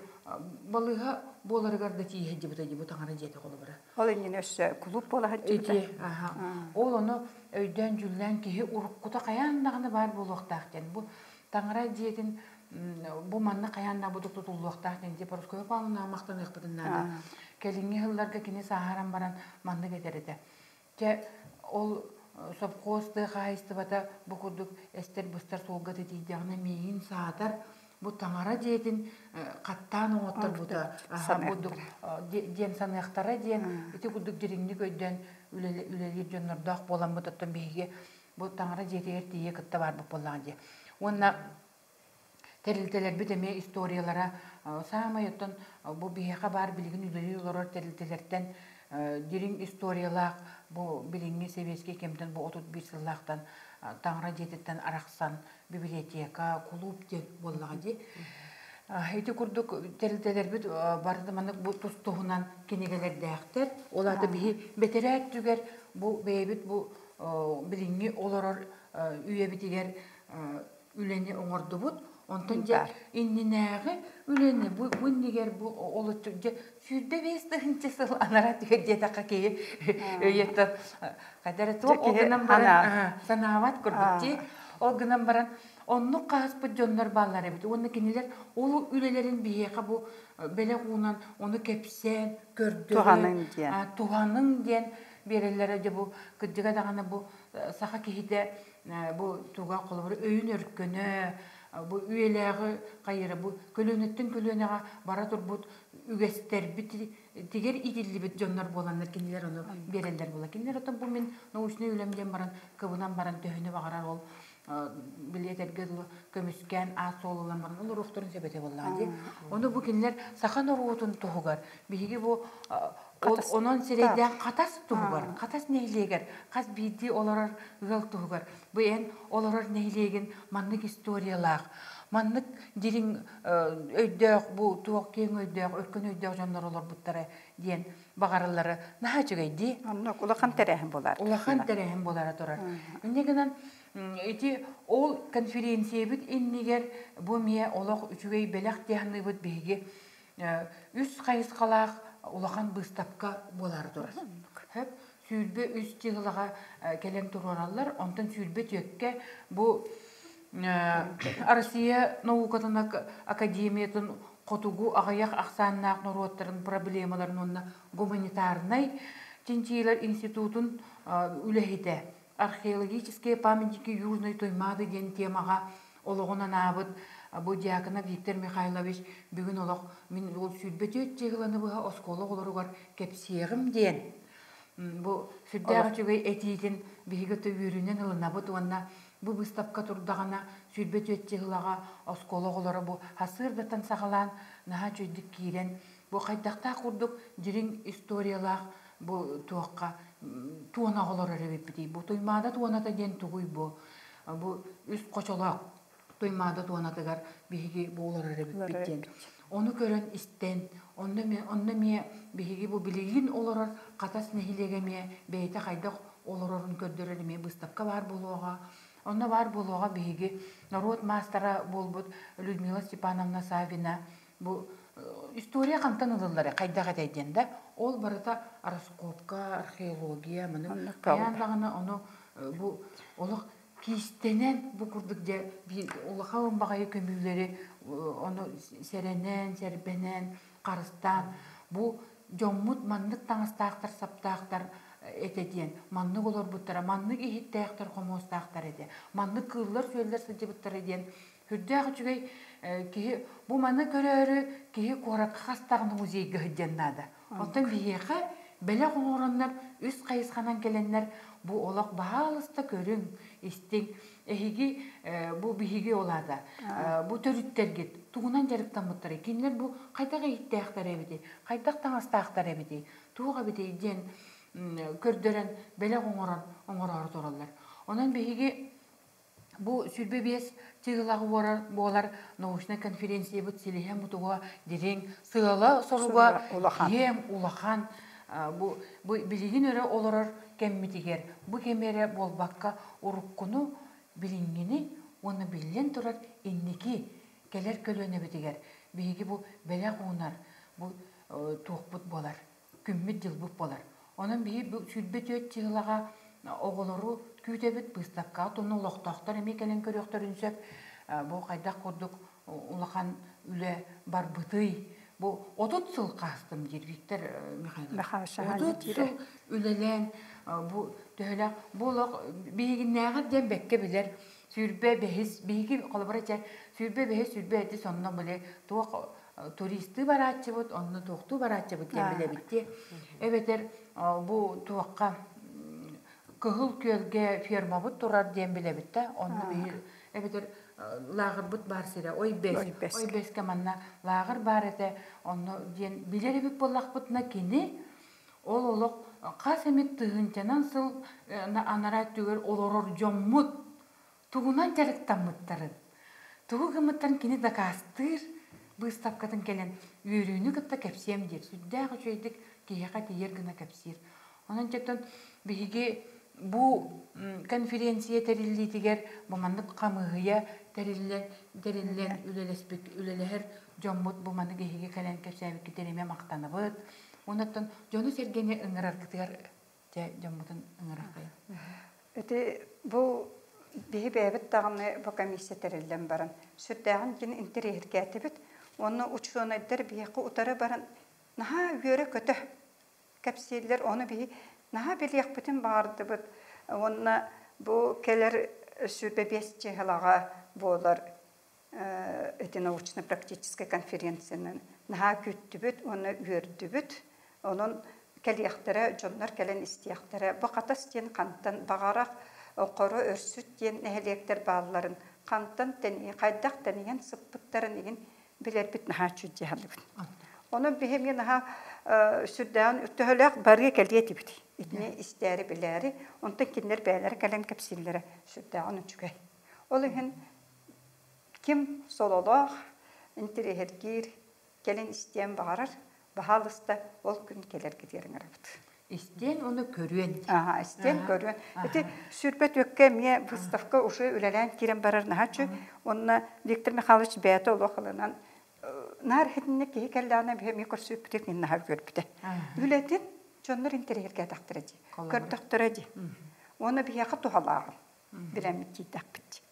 балыыһа буоларыгар да тиийэ сылдьыбыта дии бу таҥара дьиэтэ холобура. Ол иннинэ өссө кулууп буола сылдьыбыта. Ити, аха. Ол ону өйдөөн-дьүүллээн киһи уруккута хайаан даҕаны баар буолуохтаах диэн. Бу таҥара дьиэтин бу манна хайаан да будук тутуллуохтаах диэн дии Парасковья Павловнаҕа махтаныахпытын наада. Кэлиҥҥи сылларга кини сааһыран баран маннык этэр этэ. Чэ, ол совхоз тыа хаһаайыстыбата бу курдук эстэр-быстар суолга тиийдэҕинэ миигин саатар бу таҥара дьиэтин хаттаан оҥотторбута курдук диэн саныахтара диэн ити курдук дириҥник өйдөөн үлэлиир дьоннордоох буоламмыт оттон биһиги бу таҥара дьиэтигэр тиийэ кытта барбыт буоллаҕа дии. Уонна тэрилтэлэрбит эмиэ историялара саамай оттон бу биһиэхэ баар билигин үлэлии олорор тэрилтэлэртэн дириҥ историялаах бу билиҥҥи сэбиэскэй кэмтэн бу 31 сыллаахтан таҥара дьиэтиттэн арахсан библиотека, кулууп диэн буоллаҕа дии. Ити курдук тэрилтэлэрбит бары маннык бу тус-туһунан кинигэлэрдээхтэр. Ол аата биһи бэтэрээ өттүгэр бу бэйэбит бу билиҥҥи олорор үйэбитигэр үлэни оҥордубут. Онтон дьэ иннинээҕи үлэни бу иннигэр бу олоччу дьэ 25 тыһыынча сыл анараа түһэр диэтэххэ киһи өйөттөн хайда эрэ туох ол гынан баран санаабат курдук дии. Ол гынан баран оннук хаһыспыт дьоннор бааллар эбит. Уонна кинилэр ол үлэлэрин биһиэхэ бу бэлэх уунан ону кэпсээн, көрдөрөн, туһаныҥ диэн биэрэллэрэ дьэ бу кырдьыга даҕаны бу саха киһитэ бу туга холобур өйүн өркөнө бу үйэлээҕи хайыра бу көлүөнэттэн көлүөнэҕэ бара турбут үгэстэрбит тигэр иитиллибит дьоннор буоланнар кинилэр ону биэрэллэр буола кинилэр оттон бу мин научнай үлэм диэн баран кыбынан баран төһөнү баҕарар ол билиэтэргэ дылы көмүскээн аат суол ылан баран олоруохтарын сөп этэ буоллаҕа дии. Ону бу кинилэр саха норуотун туһугар биһиги бу ол онон сирэйдээн Хатас туһугар, Хатас нэһилиэгэр хас биирдии олорор ыал туһугар бу эн олорор нэһилиэгин маннык историялаах, маннык дириҥ өйдөөх бу туох киэҥ өйдөөх, өркөн өйдөөх дьоннор олорбуттара диэн баҕарыллара наһаа үчүгэй дии. Оннук улахан тэрээһин буолар. Улахан тэрээһин буолара турар. Инньэ гынан ити ол конференциябыт иннигэр бу эмиэ олох үчүгэй бэлэх диэхныыбыт биһиги үс хайысхалаах улахан быыстапка буолаары турар. Хөп 23 дьыалаҕа кэлэн туруораллар. Онтон 24-кэ бу Россия наукатын академиятын хотугу аҕыйах ахсааннаах норуоттарын проблемаларын уонна гуманитарнай чинчийиилэр институтун үлэһитэ археологические памятники Южной Туймаады диэн темаҕа олоҕун анаабыт бу Дьяконов Виктор Михайлович бүгүн олох мин ол 24 чыһыланы быһа оскуола оҕолоругар кэпсиэҕим диэн бу сүрдээх үчүгэй этиитин биһиги үөрүүнэн ылынабыт уонна бу быыстапка турдаҕына 24 чыһылаҕа оскуола оҕолоро бу хасыырдаттан саҕалаан наһаа үчүгэйдик киирэн бу хайдахтаах курдук дириҥ историялаах бу туохха туона оҕолорор эбиппитий бу Туймаада туоната диэн тугуй бу бу үс хочолоох Туймаада туонатыгар биһиги бу олорор эбиппит диэн ону көрөн истэн онно онно эмиэ биһиги бу билигин олорор Хатас нэһилиэгэ эмиэ бэйэтэ хайдах олорорун көрдөрөр эмиэ быыстапка баар буолуоҕа. Онно баар буолуоҕа биһиги норуот маастара буолбут Людмила Степановна Савина бу история хантан ылыллара хайдах этэй диэн да ол барыта раскопка, археология маны хайаан даҕаны ону бу олох киистэнэн бу курдук дьэ улахан баҕайы көмүүлэри ону сэрэнэн, сэрбэнэн, харыстаан бу дьоммут маннык таҥастаахтар, саптаахтар. этэ диэн, маннык олорбуттара, маннык иһиттээхтэр, хомуостаахтар этэ, маннык кыыллар-сүөллэр сылдьыбыттара диэн сүрдээх үчүгэй киһи бу маны көрөөрү киһи куоракка хастаҕына музейга сылдьан наада. Оттон биһиэхэ бэлэх оҥороннор үс хайысханан кэлэннэр бу олох баһаалыста көрүҥ, истиҥ. Эһиги бу биһиги ол аата бу төрүттэргит тугунан дьарыктаммыттарый? Кинилэр бу хайдах иһиттээхтэр эбитий? Хайдах таҥастаахтар эбитий? Туох эбитий диэн көрдөрөн бэлэх оҥорон оҥороору тураллар. Онон биһиги бу 25 чыгылаҕы буолар научнай конференциябыт силиһэ мутуга дириҥ, сыала-соруга киэҥ, улахан. Бу, бу билигин өрө олорор кэммитигэр бу кэми эрэ буолбакка уруккуну, билиҥҥини уонна биллэн турар инники кэлэр көлүөнэбитигэр биһиги бу бэлэх уунар бу туохпут буолар, күммүт-дьылбыт буолар. Онон биһи бу 24 чыһылаҕа оҕолору күүтэбит, быыстапкаҕа туну олохтоохтор эмиэ кэлэн көрүөхтэрин сөп. Бу хайдах курдук улахан үлэ барбытый? Бу 30 сыл хаастым диир Виктор Михайлович. 30 сыл үлэлээн бу төһөлөөх бу олох биһигиннээҕэр диэн бэккэ билэр сүүрбэ бэһис биһиги холобура чэ сүүрбэ бэһис сүүрбэ этис онно били туох туристыы барааччыбыт онно туохтуу барааччыбыт диэн билэбит дии эбэтэр бу туохха Кыһыл Күөлгэ фермабыт турар диэн билэбит да онно биһи эбэтэр лааҕырбыт баар сирэ Ойбэс Ойбэскэ манна лааҕыр баар этэ онно диэн билэр эбит буоллахпытына кини ол олох хас эмит тыһыынчанан сыл анараа өттүгэр олорор дьоммут тугунан дьарыктаммыттарын, тугу гыммыттарын кини дакаастыыр быыстапкатын кэлэн үөрүүнү кытта кэпсиэм диир. Сүрдээх үчүгэйдик киһиэхэ тиийэр гына кэпсиир. Онон дьэттэн биһиги бу конференция тэриллиитигэр бу маннык хамыыһыйа тэриллэн тэриллэн үлэлэспит үлэлэһэр дьоммут бу маннык эһиги кэлэн кэпсээбиккитигэр эмиэ махтанабыт. Онон дьону-сэргэни ыҥыраргытыгар дьэ дьоммутун ыҥыраххайын. Ити бу биһи бэйэбит даҕаны бу комиссия тэриллэн баран сүрдээҕин кини интэриэһиргээтибит. Уонна учуонайдар биһиэхэ утары баран наһаа үөрэ-көтө кэпсииллэр. Ону биһи наһаа билиэхпитин баҕардыбыт. Уонна бу кэлэр 25 чыһылаҕа буолар ити научно-практическай конференцияны наһаа күүттүбүт уонна үөрдүбүт. Онон кэлиэхтэрэ, дьоннор кэлэн истиэхтэрэ. Бу Хатас диэн хантан баҕарах, Хоро Өрсүт диэн нэһилиэктэр баалларын, хантан тэнийэн, хайдах тэнийэн сыппыттарын игин билэрбит наһаа үчүгэй саныыбын. Онон биһи эмиэ наһаа сүрдээҕин төһөлөөх барыа кэлиэ этибит. Итини истээри билээри, онтон кинилэр бэйэлэрэ кэлэн кэпсииллэрэ сүрдээҕин үчүгэй. Ол иһин ким сололоох, интэриэһиргиир, кэлин истиэн баҕарар, баһаалыста ол күн кэлэргитигэр ыҥырабыт. Истиэн уонна көрүөн. Аха, истиэн көрүөн. Ити сүүрбэ түөккэ эмиэ выставка уже үлэлээн киирэн барар наһаа Уонна Виктор Михайлович бэйэтэ олох ылынан наар иһитиннэ киһи кэллэҕинэ биһи эмиэ көрсүбүппүтэ мин наһаа көрбүтэ. Үлэтин дьоннор интэриэһиргээтэхтэрэ дии, көрдөхтөрө дии. Уонна биһиэхэ туһалааҕын билэммит тиийдэхпит.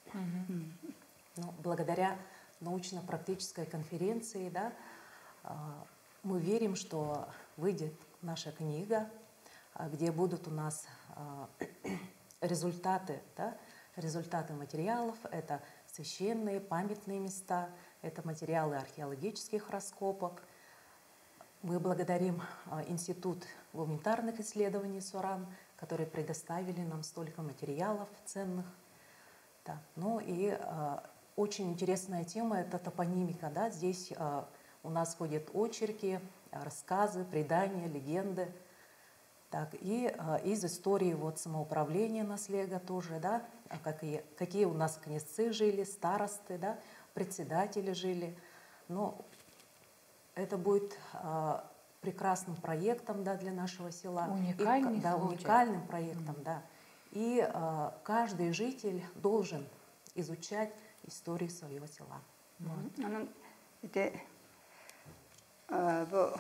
Ну, благодаря научно-практической конференции, да, мы верим, что выйдет наша книга, где будут у нас результаты, да, результаты материалов. Это священные, памятные места, это материалы археологических раскопок. Мы благодарим Институт гуманитарных исследований СУРАН, которые предоставили нам столько материалов ценных. Да. Ну и очень интересная тема – это топонимика. Да? Здесь у нас ходят очерки, рассказы, предания, легенды. Так, и из истории вот самоуправления наслега тоже, да, какие, какие у нас князцы жили, старосты, да, председатели жили. Но это будет прекрасным проектом, да, для нашего села. Уникальный и, да, уникальным проектом, да. И каждый житель должен изучать историю своего села. Онон ити бу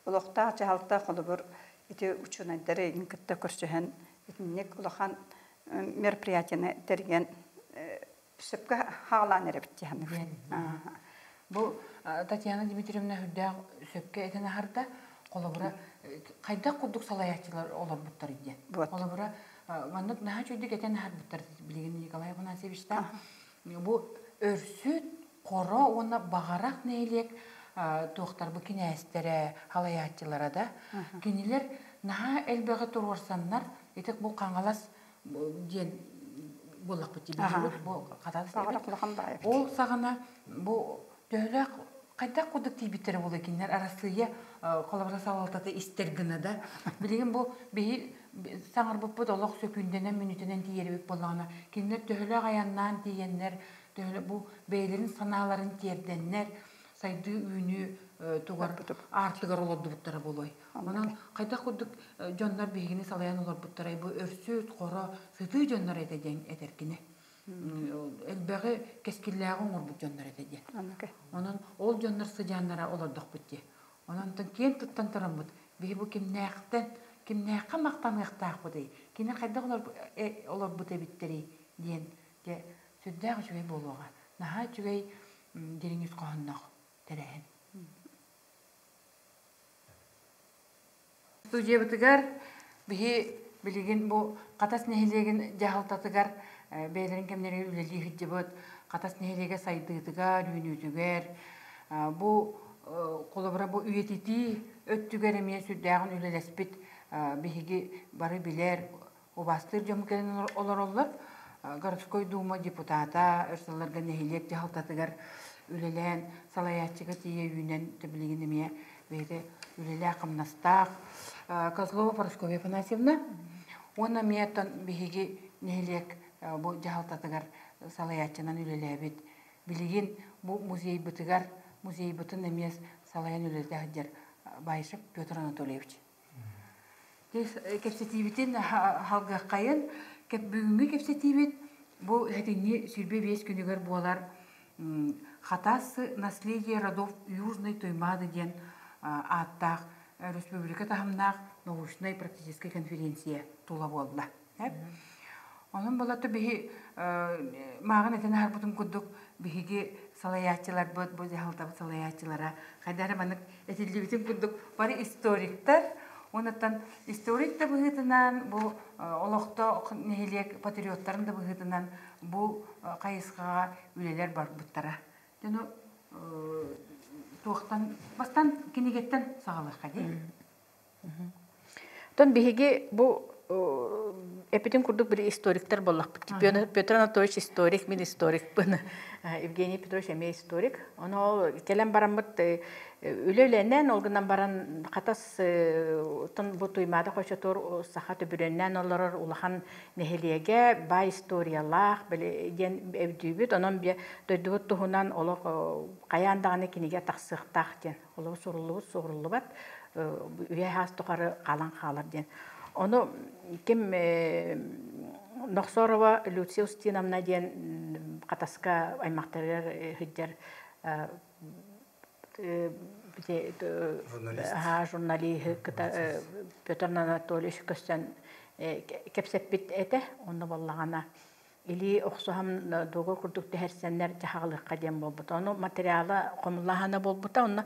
олохтоох дьаһалта холобур ити учуонайдары кытта көрсүһэн итинник улахан мероприятияны тэрийэн сөпкө хаалаан эрэбит дии Бу Татьяна Дмитриевна үрдээх сөпкө этэн аһарда. Холобура, хайдах курдук салайааччылар олорбуттар диэн. Холобура, маннык наһаа үчүгдүк этэн аһарбыттар билигин Николай Афанасьевичтаах. Бу өрсүт, хоро уонна баҕарах нэһилиэк туохтар бу кинээстэрэ, халайааччылара да, кинилэр наһаа элбэҕи туруорсаннар, ити бу Хаҥалас диэн буоллахпыт дии бу Хатас Ол саҕана бу төһөлөөх хайдах курдук тиийбиттэрэ буолуо кинилэр Арассыыйа холобура салалтата истэр гына да билигин бу биһи саҥарбыппыт олох сөкүүндэнэн мүнүүтэнэн тиийэрбит буоллаҕына кинилэр төһөлөөх айаннаан тиийэннэр төһөлө бу бэйэлэрин санааларын тиэрдэннэр сайдыы үүнүү тугар аартыгар олордубуттара буолуой онон хайдах курдук дьоннор биһигини салайан олорбуттарай бу өрсүт хоро сытыы дьоннор этэ диэн этэркини элбэҕи кэскиллээҕи оҥорбут дьоннор этэ диэн. Онон ол дьоннор сыдьааннара олордохпут дии. Онон киэн туттан тураммыт биһи бу кимнээхтэн кимнээххэ махтаныахтаахпытый, кини хайдах олорбут эбиттэрий диэн дьэ сүрдээх үчүгэй буолуоҕа. Наһаа үчүгэй дириҥ ис хоһоонноох тэрээһин. Студиябытыгар биһи билигин бу Хатас нэһилиэгин дьаһалтатыгар бэйэлэрин кэмнэригэр үлэлии сылдьыбыт Хатас нэһилиэгэ сайдыытыгар, үүнүүтүгэр бу холобура бу үйэтитии өттүгэр эмиэ сүрдээҕин үлэлэспит биһиги бары билэр убаастыыр дьоммут кэлэн олороллор. Городской дума депутата өр сылларга нэһилиэк дьаһалтатыгар үлэлээн салайааччыга тиийэ үүнэн билигин эмиэ бэйэтэ үлэлээх-хамнастаах Козлова Парасковья Афанасьевна уонна эмиэ оттон биһиги нэһилиэк бу дьаһалтатыгар салайааччынан үлэлээбит билигин бу музейбытыгар музейбытын эмиэ салайан үлэлэтэ сылдьар Баишев Петр Анатольевич. Кэпсэтиибитин халгыаххайын бүгүҥҥү кэпсэтиибит бу сэтинньи 25 күнүгэр буолар Хатас наследие родов Южной Туймаады диэн ааттаах республика таһымнаах научнай практическай конференция тула буолла. Онон болото биһи мааҕын этэн аһарбытым курдук биһиги салайааччыларбыт, бу дьаһалтабыт салайааччылара хайдах эрэ маннык этиллибитин курдук бары историктар, онуттан историк да быһыытынан бу олохто нэһилиэк патриоттарын да быһыытынан бу хайысхаҕа үлэлэр барбыттара. Дьону туохтан бастан кинигэттэн саҕалыахха дии. Тон биһиги бу эпитин курдук били историктар буоллахпыт. Петр Анатольевич историк, мин историкпын. Евгений Петрович эмиэ историк. Ону ол кэлэн бараммыт үлэ үлэнэн, ол гынан баран Хатас бу Туймаада хочотуор саха төбүрүөннээн олорор улахан нэһилиэгэ баай историялаах били диэн өйдүүбүт. Онон дойдубут туһунан олох хайаан даҕаны кинигэ тахсыахтаах диэн. Олох суруллубут суоруллубат үйэ саас тухары хаалан хаалар диэн. Ону ким Нохсорова Люция Устиновна диэн Хатаска аймахтарыгар сылдьар журналиһы кыта Петр Анатольевич көстөн кэпсэппит этэ. Онно буоллаҕына илии охсуһан дуогур курдук түһэрсэннэр дьаһаҕалыахха диэн буолбута. Ону материала хомуллаһана буолбута. Онно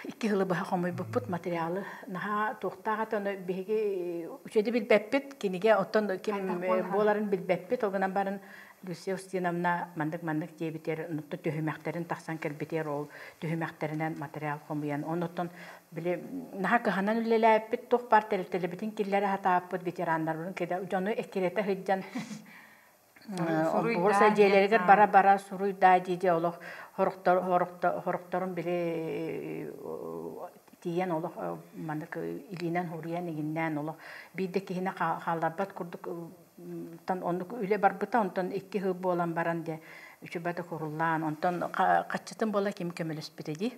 икки сылы быһа хомуйбуппут материалы наһаа туохтаах этэ. Ону биһиги үчүгэйди билбэппит. Кинигэ оттон ким буоларын билбэппит. Ол гынан баран Люция Устиновна маннык-маннык диэбитигэр, онуттан түһүмэхтэрин тахсан кэлбитигэр ол түһүмэхтэринэн материал хомуйан, онуттан били наһаа кыһанан үлэлээппит, туох баар тэрилтэлэрбитин киллэрэ сатааппыт, ветераннарбытын киллэрэ, дьону эккирэтэ сылдьан Буруса дьиэлэригэр бара-бара суруйдаа дии-дии олох хорохторун били тиийэн олох маннык илиинэн хуруйан игиннээн олох биирдэ киһини хаалларбат курдук оннук үлэ барбыта онтон икки сыл буолан баран дьэ үчүбэтэ куруллаан онтон хаччытын буола ким көмөлөспүтэ дии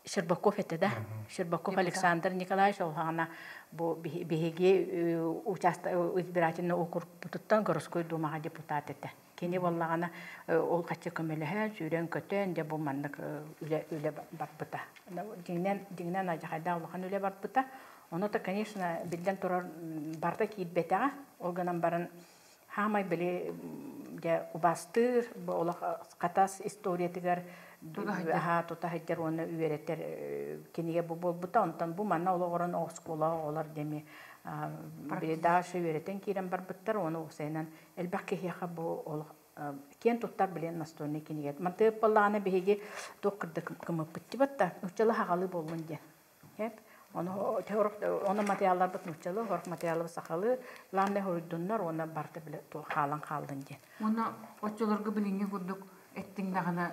Щербаков этэ да Щербаков Александр Николаевич ол хаҕана бу биһиги участок избирательный округпутуттан городской думаҕа депутат этэ кини буоллаҕына ол хаччы көмөлөһөн сүүрэн-көтөн дьэ бу маннык үлэ үлэ барбыта дьиҥинэн дьиҥинэн алдьархайдаах улахан үлэ барбыта Ону то, конечно, биллэн турар, барыта киирбэтэҕэ. Ол гынан баран, хаамай били Дьэ убаастыыр бу олох Хатас историятыгар аһаа тута сылдьар уонна үөрэтэр кинигэ бу буолбута. Онтон бу манна олоҕуран оскуола оҕолор деми передача үөрэтэн киирэн барбыттар. Уонна уопсайынан элбэх киһиэхэ бу олох киэн туттар билэн настольный кинигэ. Мантыып баллаҕына биһиги туох кырдык кымыппыт дибатта. Нууччалыы хаҕалыы буоллун диэн. Хеп. Ону ону материалларбыт нууччалыы, хорох материалларбыт сахалыы, главное хоруйдуннар уонна барыта биле хаалан хааллын диэн. Уонна оччолорго билиҥҥи курдук эттиҥ даҕаны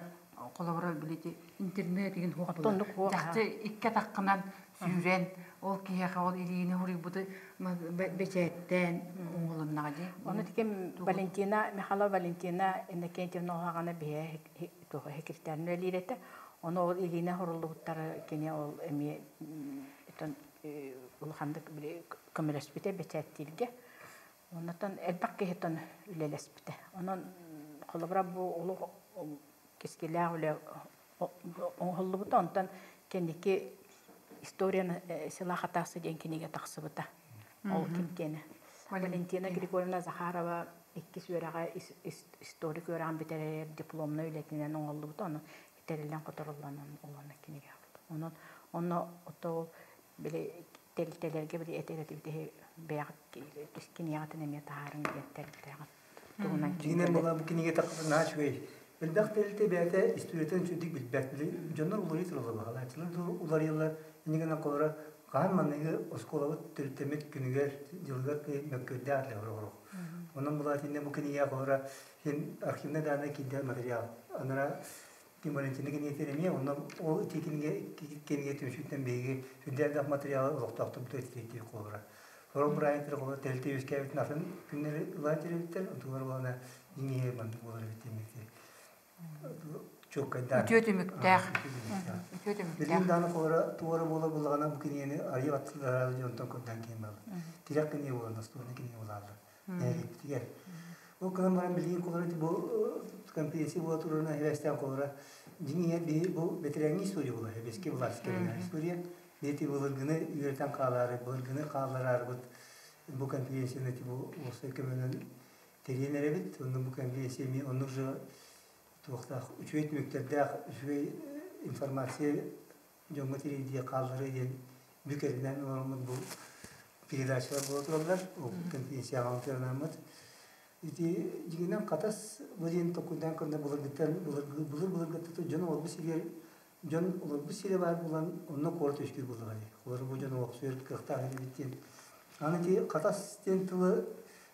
холобура билити интернет игин хуох була. Чахчы икки атаххынан сүүрэн ол киһиэхэ ол илиини хоруйбуту бэчээттээн оҥолуннаҕа дии. Ону тиким Валентина Михайлова Валентина Иннокентьевна оһаҕана биһэ туох секретарь үлэлиир этэ. Ону ол илиинэ хоруллубуттары кини ол эмиэ улаханнык көмөлөспүтэ бэчээттииргэ. Оннотон элбэх киһитон үлэлэспитэ. Онон холобура бу олох кэскилээх үлэ оҥоһуллубута. Онтон кэнники история села Хатасы диэн кинигэ тахсыбыта. Ол ким Валентина Григорьевна Захарова иккис үөрэҕэ историк үөрэҕин бүтэрэр дипломнай үлэтинэн оҥоһуллубута. Ону тэриллэн хоторуллан олоно кинигэ. Онон онно ото били тэрилтэлэргэ били этэр этибит бэйэҕит кинигэҕитин эмиэ таһаарыҥ диэн тэрилтэҕит туһунан Дьиҥинэн була бу кинигэ тахсыбыт наһаа үчүгэй. Элбэх тэрилтэ бэйэтэ историятын үчүгдүк билбэт. Били дьоннор уларыйа тураллар баҕалааччылар да уларыйаллар. Инньэ гынан холобура хаһан манныгы оскуолабыт төрүттэммит күнүгэр, дьылыгар мөккүөрдээх этилэр олорох. Онон була итиннэ бу кинигэ холобура син архивнай дааннай киирдэр материал. Анара Тим Валентина кинигэтин эмиэ онно ол ити кинигэ кинигэ түмсүүттэн биһиги сүрдээх материалы олохтоохтук этитиир холобура. Сорох бырайыктар холобура тэрилтэ үөскээбитин атын күннэри ылаан тэрилтэр, онтулар буолана дьиҥиһи маннык буолар эбит диэммити чуоккайдаан. Үтүө түмүктээх. Үтүө түмүктээх. Билигин даҕаны холобура туора буола буллаҕына бу кинигэни арыйа баттылар дьонтон көрдөөн киин барбыт. Тирэх кинигэ буолан настольный кинигэ буолааллар. Нэһилиэкпитигэр. Ол гынан баран билигин холобура бу конференция буола турарынан сибээстээн холобура дьиҥиһэ биһи бу бэтэрээҥҥи история буолар, сэбиэскэй былаас кэминээҕи история. Биһи былыргыны үөрэтэн хаалаары, былыргыны хааллараарыбыт бу конференцияны бу уопсай көмөнөн тэрийэн эрэбит. Онно бу конференция эмиэ оннук же туохтаах үчүгэй түмүктэрдээх үчүгэй информация дьоҥҥо тириэрдиэ хаалларыа диэн бүк эрэнэн олороммут бу передачалар буола тураллар. Ол конференцияҕа ытыанааммыт. Ити дьиҥинэн Хатас бу диэн толкуйдаан көрдө былыргыттан былыр былыргыттан дьон олорбут сиригэр дьон олорбут сирэ баар буолан онно куорат үөскүүр буоллаҕа дии. Олору бу дьон олохсуйар кыахтаах эбит диэн. Аны ити Хатас диэн тылы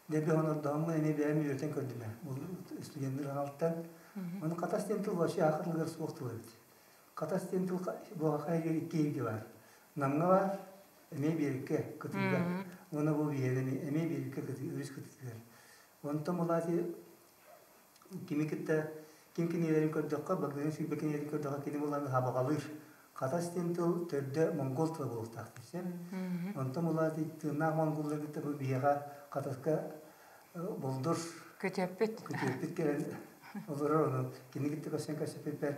дэлби хонордоһоммун эмиэ бэйэм үөрэтэн көрдүм ээ. Бу студеннар аналыттан. Ону Хатас диэн тыл вообще аха тылыгар суох тыл эбит. Хатас диэн тыл буохаха икки иһиргэ баар. Намҥа баар, эмиэ биэриккэ кытыыга. Уонна бу биһиэнэ эмиэ биэриккэ кытыы, өрүс кытыытыгар. Онтон булаати кими кытта ким кинилэрин көрдөххө, Богдан Сүүрбэ кинилэрин көрдөххө, кини булан хабаҕалыыр. Хатас диэн тыл төрдө монгол тыла буолуохтаах десем. Онтон булаати тыыннаах монголлар кытта бу биһиэхэ Хатаска болдур Көтөппүт. Көтөппүт кэлэн олорор ону кини кытта көрсөн көрсөппүппэр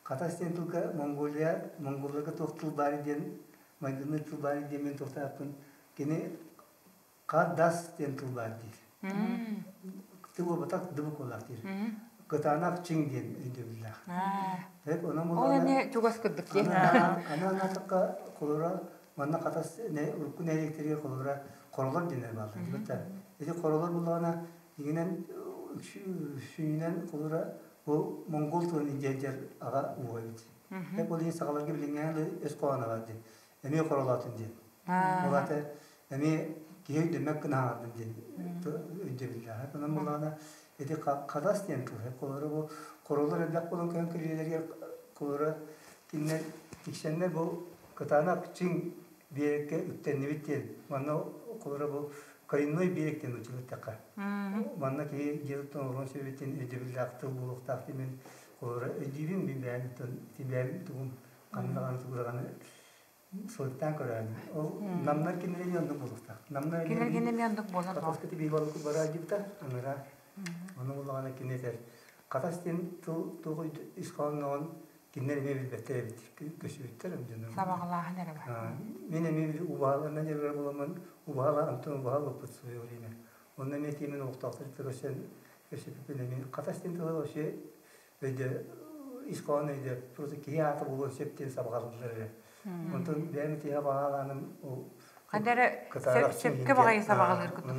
Хатас диэн тылга Монголия, монголларга туох тыл баар диэн майгынныыр тыл баар диэн мин туохтаахпын кини Хадас диэн тыл баар диир. Тыл буолбатах дыбык буоллаах диир. Кытаанах чиҥ диэн өйдөбүллээх. Тэп онон Ол эмиэ чугас кырдык диэн. Аны анаатахха холура манна Хатас урукку нэһилиэктэригэр холура хоролор диэннэр бааллар дибэтэ. Ити хоролор буллаҕына дьиҥинэн сүнньүнэн холура бу монгол тылын илдьэр аҕа ууһа эбит. Тэп ол иһин сахаларга билиҥҥээҥи өс хоһооно баар диэн. Эмиэ хоролоотун диэн. Ол аата эмиэ киһи өйдөммөт гына аҥардым диэн өйдөбүллээх. Онон буллаҕына ити хадас диэн тыл. Холобура бу хоролор элбэх буолан көһөн кэлиилэригэр холобура кинилэр тиксэннэр бу кытаанах чиҥ биэрэккэ үктэннибит диэн манна холобура бу коренной биэрэк диэн училыттэххэ. Манна киһи дьиэ туттан олоруон сөбүт диэн өйдөбүллээх тыл буолуохтаах диэн мин холобура өйдүүбүн мин бэйэм бэйэм тугум ханна даҕаны тугу даҕаны сылыктаан көрөөн. Ол намнар кинилэри оннук буолуохтаах. Намнар Кинилэргин эмиэ оннук буолар буол. Хатаска тибии балык бараа дьибта аныра. Ону буллаҕына кини этэр. Хатас диэн тыл туох ис хоһоонноҕун кинилэр эмиэ билбэттэр эбит. Көсүбүттэр дьонум. Сабаҕалааһын эрэ бар. Мин эмиэ убаһаларынан дьарыгар буоламмын убаһала Антон убаһа ылбыппыт свое время. Онно эмиэ тиэмэн олохтоохтор көсөн Өссө эми Хатас диэн тылы вообще өйдө ис хоһоон өйдө просто киһи аата буолуон сөп диэн сабаҕалыыллар эрэ. Онтон бэйэм итиһэ баҕалааным ол Ханна сөпкө баҕайы сабаҕалыыр курдук.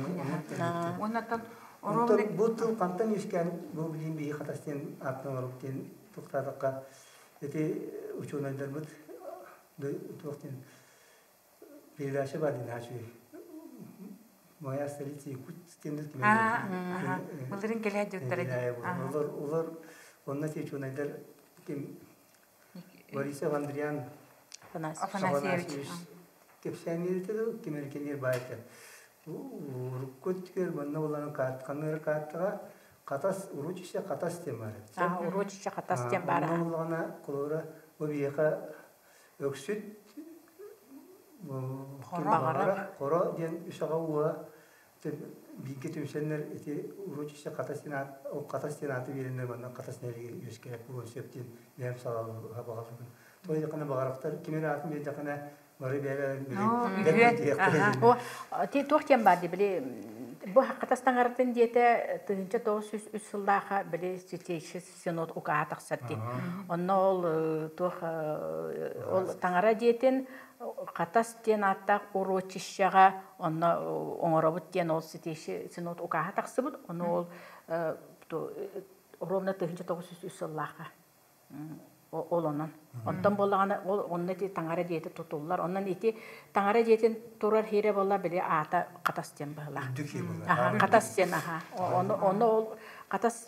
Уоннаттан Онтон бу тыл хантан үөскээн бу билиин биһи Хатас диэн ааттан олорук диэн туохтаатахха ити учуонайдарбыт туох диэн передача бар диэн аачуй моя столица Якутск диэн Былырын кэлээ дьуттара. Олор олор онно ти учуонайдар ким Борисов Андриан Афанасьевич кэпсээн ким эркенер баайта урукку өттүгэр манна булан ханныгар каартаҕа Хатас урочище Хатас диэн баар эбит. Урочище Хатас диэн баар. Онно буллаҕына холобура бу биһиэхэ Өксүт Хоро Хоро диэн үс аҕа ууһа бииргэ түмсэннэр ити урочище Хатас диэн Хатас диэн ааты биэрэннэр манна Хатас нэһилиэгэр үөскээбит буолуон сөп диэн бэйэм сабаҕалыыбын. Тоҕо диэтэххинэ баҕарахтар ким эрэ аатын биэрдэххинэ бары бэйэлэрин били туох диэн баар дии били бу Хатас таҥаратын диэтэ 1903 сыллааха били святейший синод укаа тахсар дии. Онно ол туох ол таҥара диэтин Хатас диэн ааттаах урочищаҕа онно оҥоробут диэн ол святейший синод укааһа тахсыбыт. Ону ол ровно 1903 сыллаахха ол онон. Онтон буоллаҕына ол онно ити таҥара дьиэтэ тутуллар. Онон ити таҥара дьиэтин турар хиирэ буолла били аата Хатас диэн быһылаах. Аха, Хатас диэн аха. Ону ону ол Хатас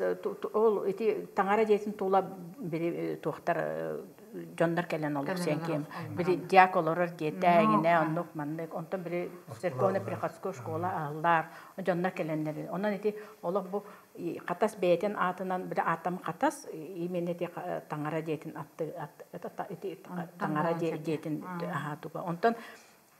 ол ити таҥара дьиэтин тула били туохтар дьоннор кэлэн олохсуйан киэм. Били дьяк олорор диэтэ, эҥинэ оннук маннык. Онтон били церковно-приходской школа аһыллар, дьоннор кэлэннэр. Онон ити олох бу Хатас бэйэтин аатынан били ааттам Хатас именно ити таҥара дьиэтин атты ити таҥара дьиэтин аһаатуга. Онтон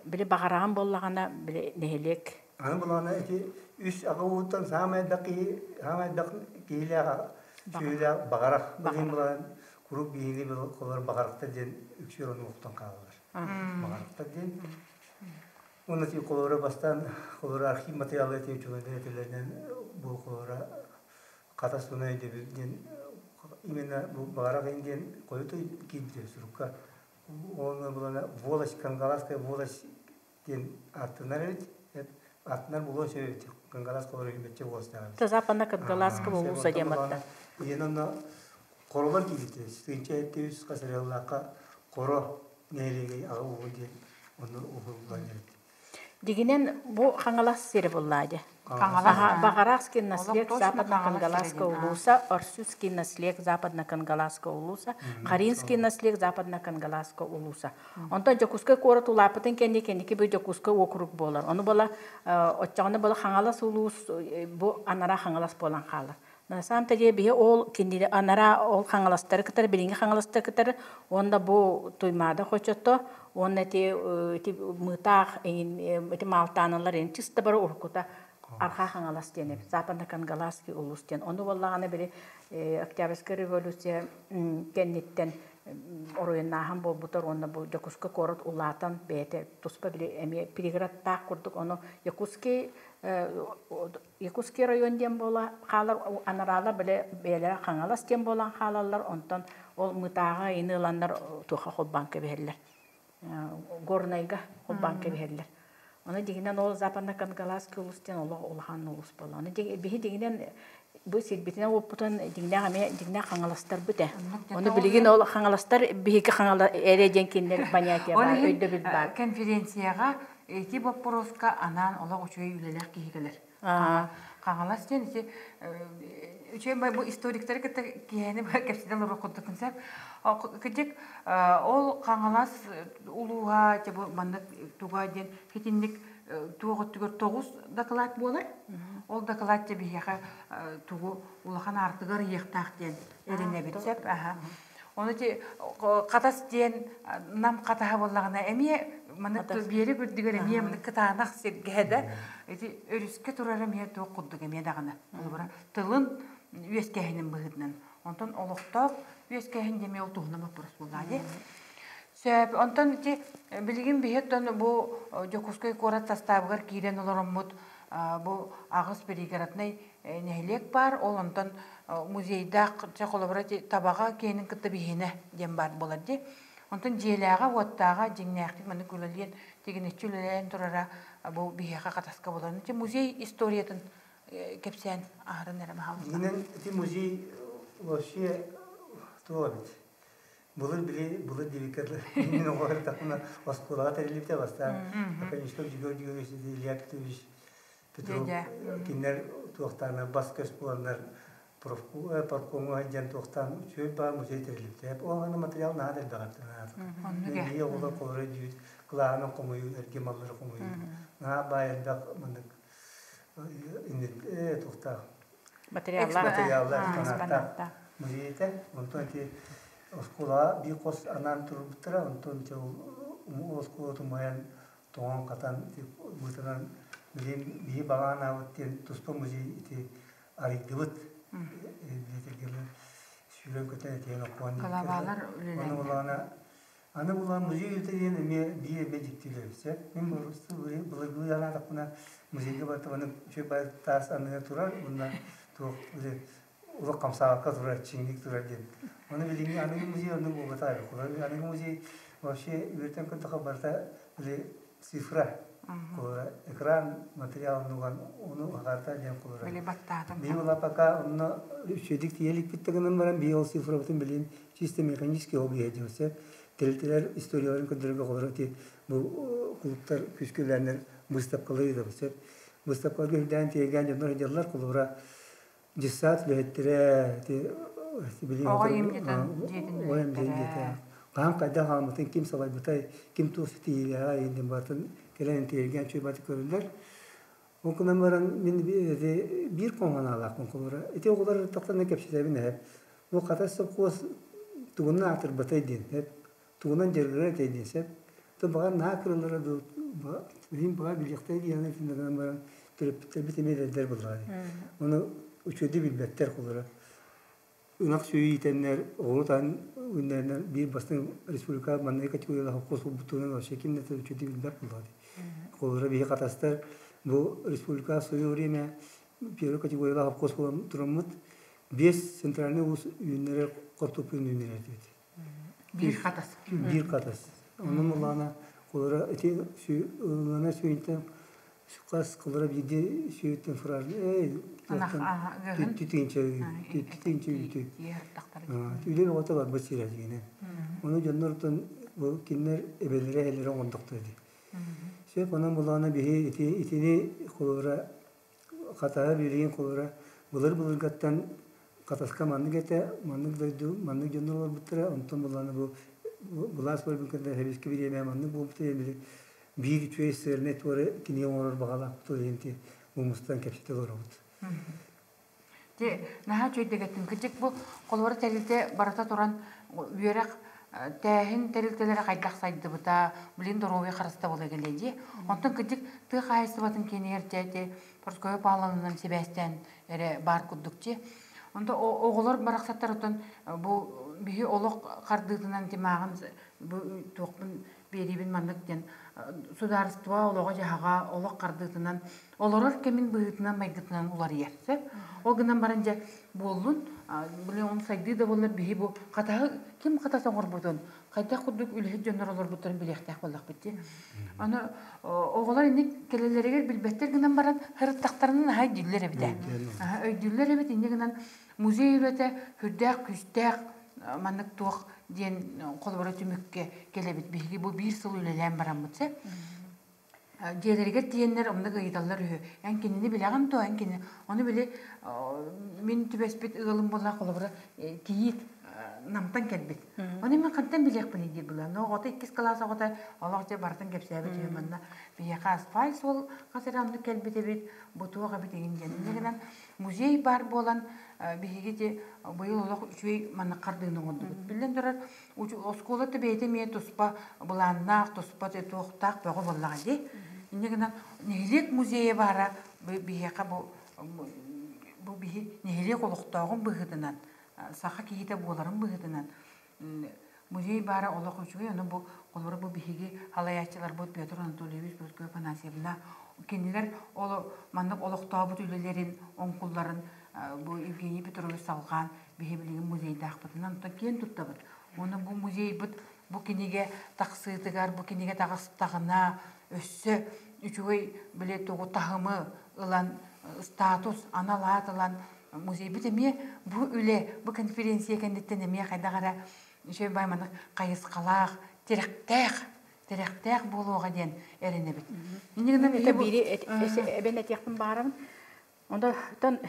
били баҕараҕын буоллаҕына били нэһилиэк Аны булаана ити үс аҕа ууттан саамай элбэх киһи саамай элбэх киһилээх сүөһүлээх баҕарах билин булаан куруук биһиги холор баҕарахтар диэн үксүөр ону охтон хаалалар. Баҕарахтар диэн Уонна ти холоро бастаан холоро архив материалы ти учуонайдар этэлэринэн бу холоро Хатас туна өйдөбүл диэн именно бу баҕарах диэн хойуту киирбитэ сурукка. Онно булана волость Кангаласская волость диэн аттынар эбит. Аттынар булуон сөп эбит. Кангалас холоро үмэтче волостьтаах эбит. Западно Кангаласского улуса диэн батта. Ийэн онно хоролор киирбиттэр. Сыынча эттибис хасарыаллаахха хоро нэһилиэгэ аҕа ууһу диэн онно уһуллан эбит. Дигинен бу Хаҥалас сири буллаа дьэ. Баҕарахский наслег Западно-Кангаласского улуса, Орсюзский наслег Западно-Кангаласского улуса, Харинский наслег Западно-Кангаласского улуса. Онтон Дьокуускай куорат улааппытын кэнники кэнники бу Дьокуускай округ буолар. Ону була оччоҕуна була Хаҥалас улуус бу анараа Хаҥалас буолан хаалар. На самом деле биһи ол кинини анараа ол хаҥаластары кытары билиҥҥи хаҥаластары кытары уонна бу Туймаада хочото уонна ити ити мытаах ити маалтааналар ин чисто бары уруккута Архаа Хаҥалас диэн эбит Западно-Кангаласский улус диэн ону буоллаҕына били Октябрьская революция кэнниттэн оройуннааһын буолбутар уонна бу Дьокуускай куорат улаатан бэйэтэ туспа били эмиэ пригородтаах курдук ону Якутский Якутский район диэн буола хаалар, анараалар били бэйэлэрэ Хаҥалас диэн буолан хаалаллар, онтон ол Мытааҕа ини ыланнар туохха холбоон кэбиһэллэр. Горнайга холбоон кэбиһэллэр. Ону дьиҥинэн ол Западно-Кангаласский улус диэн олох улахан улус буолла. Ону биһи дьиҥинэн бу сирбитинэн уоппутун дьиҥнээх эмиэ дьиҥнээх хаҥаластарбыт ээ. Ону билигин ол хаҥаластар биһиги хаҥала эрэ диэн кинилэр понятие баар, өйдөбүл баар. Конференцияҕа ити боппуруоска анаан олох үчүгэй үлэлээх киһи кэлэр. Хаҥалас диэн ити үчүгэй бу историктары кытта киһини кэпсэтэн олоруох курдуккун сөп. Кырдьык ол Хаҥалас улууһа бу маннык туга диэн итинник туох өттүгэр тоҕус дакылаат буолар. Ол дакылаат дьэ биһиэхэ тугу улахан аартыгар ыйыахтаах диэн эрэнэбит сөп. Ону ити Хатас диэн Нам хатаһа буоллаҕына эмиэ маннык биэрик үрдүгэр эмиэ маннык кытаанах сиргэ да ити өрүскэ турар эмиэ туох курдук эмиэ даҕаны холобура тылын үөскээһинин быһыытынан онтон олохтоох үөскээһин диэми ол туһунан боппуруос буоллаа дии сөп онтон ити билигин биһи оттон бу Дьокуускай куорат састаабыгар киирэн олороммут. Бу аҕыс пригороднай нэһилиэк баар, ол онтон музейдаах чэ холобура табаҕа киэнин кытта биһиэнэ диэн баар буолар дии. Онтон дьиэлээҕэ, уоттааҕа дьиҥнээхтик маннык үлэлиэн, тигинэччи үлэлээн турара бу биһиэхэ Хатаска буолар. Ити музей историятын кэпсээн аһарын эрэ маһалла. Дьиҥинэн ити музей вообще туох эбит. Былыр били былыр диэбиккэ мин оҕо сырыттахпына оскуолаҕа тэриллибитэ бастаан Академический Дьөгүөр Дьөгүөрович Илья Петрович Петров кинилэр туохтааннар бас-көс буоланнар паркомҥа сылдьан туохтаан үчүгэй баар музей тэриллибитэ. Ол аны материал наһаа да элбэх этэ. Биһиги оҕолор холоро дьүүт кылааһынан хомуйуу, эргэ маллары хомуйуу. Наһаа баай элбэх маннык туохтаах материаллар материаллар экспонаттаах музей этэ. Онтон ити оскуолаҕа биир хос анаан турбуттара. Онтон ити ол оскуола тумайан тоҥон-хатан быытынан билигин биһи баҕа анаабыт диэн туспа музей ити арыйдыбыт. Библиотеканы сүүрэн-көтөн этиһэн окуон Главалар Ону булаана аны булаан музей үлэтэ диэн эмиэ биир эмиэ дьиктилэр сөп. Мин былыргы анаатахпына музейга бартабаны үчүгэй таас анныгар турар уонна туох улах хамсаабакка турар, чиҥник турар диэн. Оны билиҥҥи аныгы музей оннук буолбатах эбит. Аныгы музей вообще үөртэн көрдөххө барыта били цифра кулура экран материал оннуган ону агарта диэн кулура. Били баттаатым. Биһи була пока онно үчүгэйдик тиийэ иликпит да гынан баран биһи ол цифрабытын билин чисто механический ол биһи диэн тэрилтэлэр историяларын көрдөрөргө холоро ити бу клубтар күүскүлээннэр выставкалары ыытабыт сөп. Выставкаларга үрдээн тиэргээн дьоннор дьаллар кулура дьыссаат үлэһиттэрэ ити билигин Оҕо айымньытын дьиэтин үлэһиттэрэ. Хаһан хайдах хаалбытын ким салайбытай, ким туох ситиһиилээҕэ иһин барытын кэлэн тиэргэн үчүгэй бары көрүллэр. Ол гынан баран мин биир хоһоонаалаахпын холобура. Ити оҕолор тахсан кэпсэтэбин эһэп. Бу Хатас сопхуос тугунан аатырбатай диэн эп. Тугунан дьарыгырар этэй диэн сөп. То баҕар наһаа кыралара дуу, билим баҕар билиэхтэрэ диэн гынан баран төрөппүттэрбит эмиэ эдэрдэр буоллаҕа дии. Ону үчүгэйдик билбэттэр холобура. Ынах сүөһү иитэннэр, оҕуруот аһын үүннэрэннэр биир бастыҥ республика манныгы категориялаах холкуос буолбутунан вообще ким да үчүгэйдик билбэт буоллаҕа дии. Холобура биһи Хатастар бу республика в свое время первой категориялаах холкуос буолан тураммыт биэс центральный улуус үүннэрэр хортуоппуйун үүннэрэр этибит. Биир Хатас. Биир Хатас. Онон улаана холобура ити ылана сүүнтэн хас холобура биирдии сүүттэн фраз эй түттүтүнчэ түттүтүнчэ үүтү үлэ оҕото барбыт сирэ дигинэ. Ону дьоннортон бу кинилэр эбэлэрэ эһэлэрэ оҥордохтор дии. Сөп онон булаана биһи ити итини холобура Хатаһа билигин холобура былыр-былыргаттан Хатаска маннык этэ, маннык дойду, маннык дьоннор олорбуттара, онтон булаана бу былаас барбын кытта сэбиэскэй бириэмэ маннык буолбута диэн били биир үчүгэй сыарнай туора кинигэ оҥорор баҕалаахпыт ол иһин ти бу мустан кэпсэтэ олоробут. Ти наһаа үчүгэйдик Кырдьык бу холобура тэрилтэ барыта туран үөрэх тээһин тэрилтэлэрэ хайдах сайдыбыта, билин доруобуйа харыстабыла кэлиэ дии. Онтон кырдьык тыа хаһаайыстыбатын киинигэр дьэ Прасковья Павловнанан сибээстээн эрэ баар курдук дии. Онто оҕолор барахсаттар оттон бу биһи олох хардыытынан тимааҕын бу туохпун биэриибин маннык диэн судаарыстыба олоҕо-дьаһаҕа олох хардыытынан олорор кэмин быһыытынан майгытынан уларыйар сөп. Ол гынан баран дьэ буоллун били он сайдыы да буоллар биһи бу хатаһы ким хатас оҥорбутун хайдах курдук үлэһит дьоннор олорбуттарын билиэхтээх буоллахпыт дии. Аны оҕолор инник кэлэллэригэр билбэттэр гынан баран һырыттахтарынан аһай өйдүүллэр эбит ээ. Өйдүүллэр эбит инньэ гынан музей үлэтэ сүрдээх күүстээх маннык туох диэн холобура түмүккэ кэлэбит. Биһиги бу биир сыл үлэлээн бараммыт сөп. Дьиэлэригэр тиийэннэр оннук ыйыталлар үһү. Эн кинини билэҕин дуо? Эн кини Ону били мин түбэспит ыалым буолла холобура кийиит Намтан кэлбит. Ону мен хантан билиэхпиний диир була. Но оҕото иккис кылаас оҕото олох дьэ барытын кэпсээбит үһү манна биһиэхэ асфальт суол хас эрэ оннук кэлбит эбит, бу туох эбит игин диэн. Инньэ гынан музей баар буолан биһиги ити быйыл олох үчүгэй маннык хардыыны оҥордубут. Биллэн турар, оскуола да бэйэтэ эмиэ туспа былааннаах, туспа туохтаах бөҕө буоллаҕа дии. Инньэ гынан нэһилиэк музейа баара биһиэхэ бу бу биһи нэһилиэк олохтооҕун быһыытынан, саха киһитэ буоларын быһыытынан музей баара олох үчүгэй. Ону бу холобура бу биһиги халайааччыларбыт Петр Анатольевич, Прасковья Афанасьевна. Кинилэр ол маннык олохтообут үлэлэрин, оҥкулларын бу Евгений Петрович салҕаан биһи билигин музейдаахпытынан онтон киэн туттабыт. Уонна бу музейбыт бу кинигэ тахсыытыгар, бу кинигэ таҕыстаҕына өссө үчүгэй били тугу таһымы ылан статус анал аат ылан музейбыт эмиэ бу үлэ, бу конференция кэнниттэн эмиэ хайдах эрэ үчүгэй бай маннык хайысхалаах, тирэхтээх тирэхтээх буолуоҕа диэн эрэнэбит. Инньэ гынан биири эбэн этиэхпин баарабын. Онтон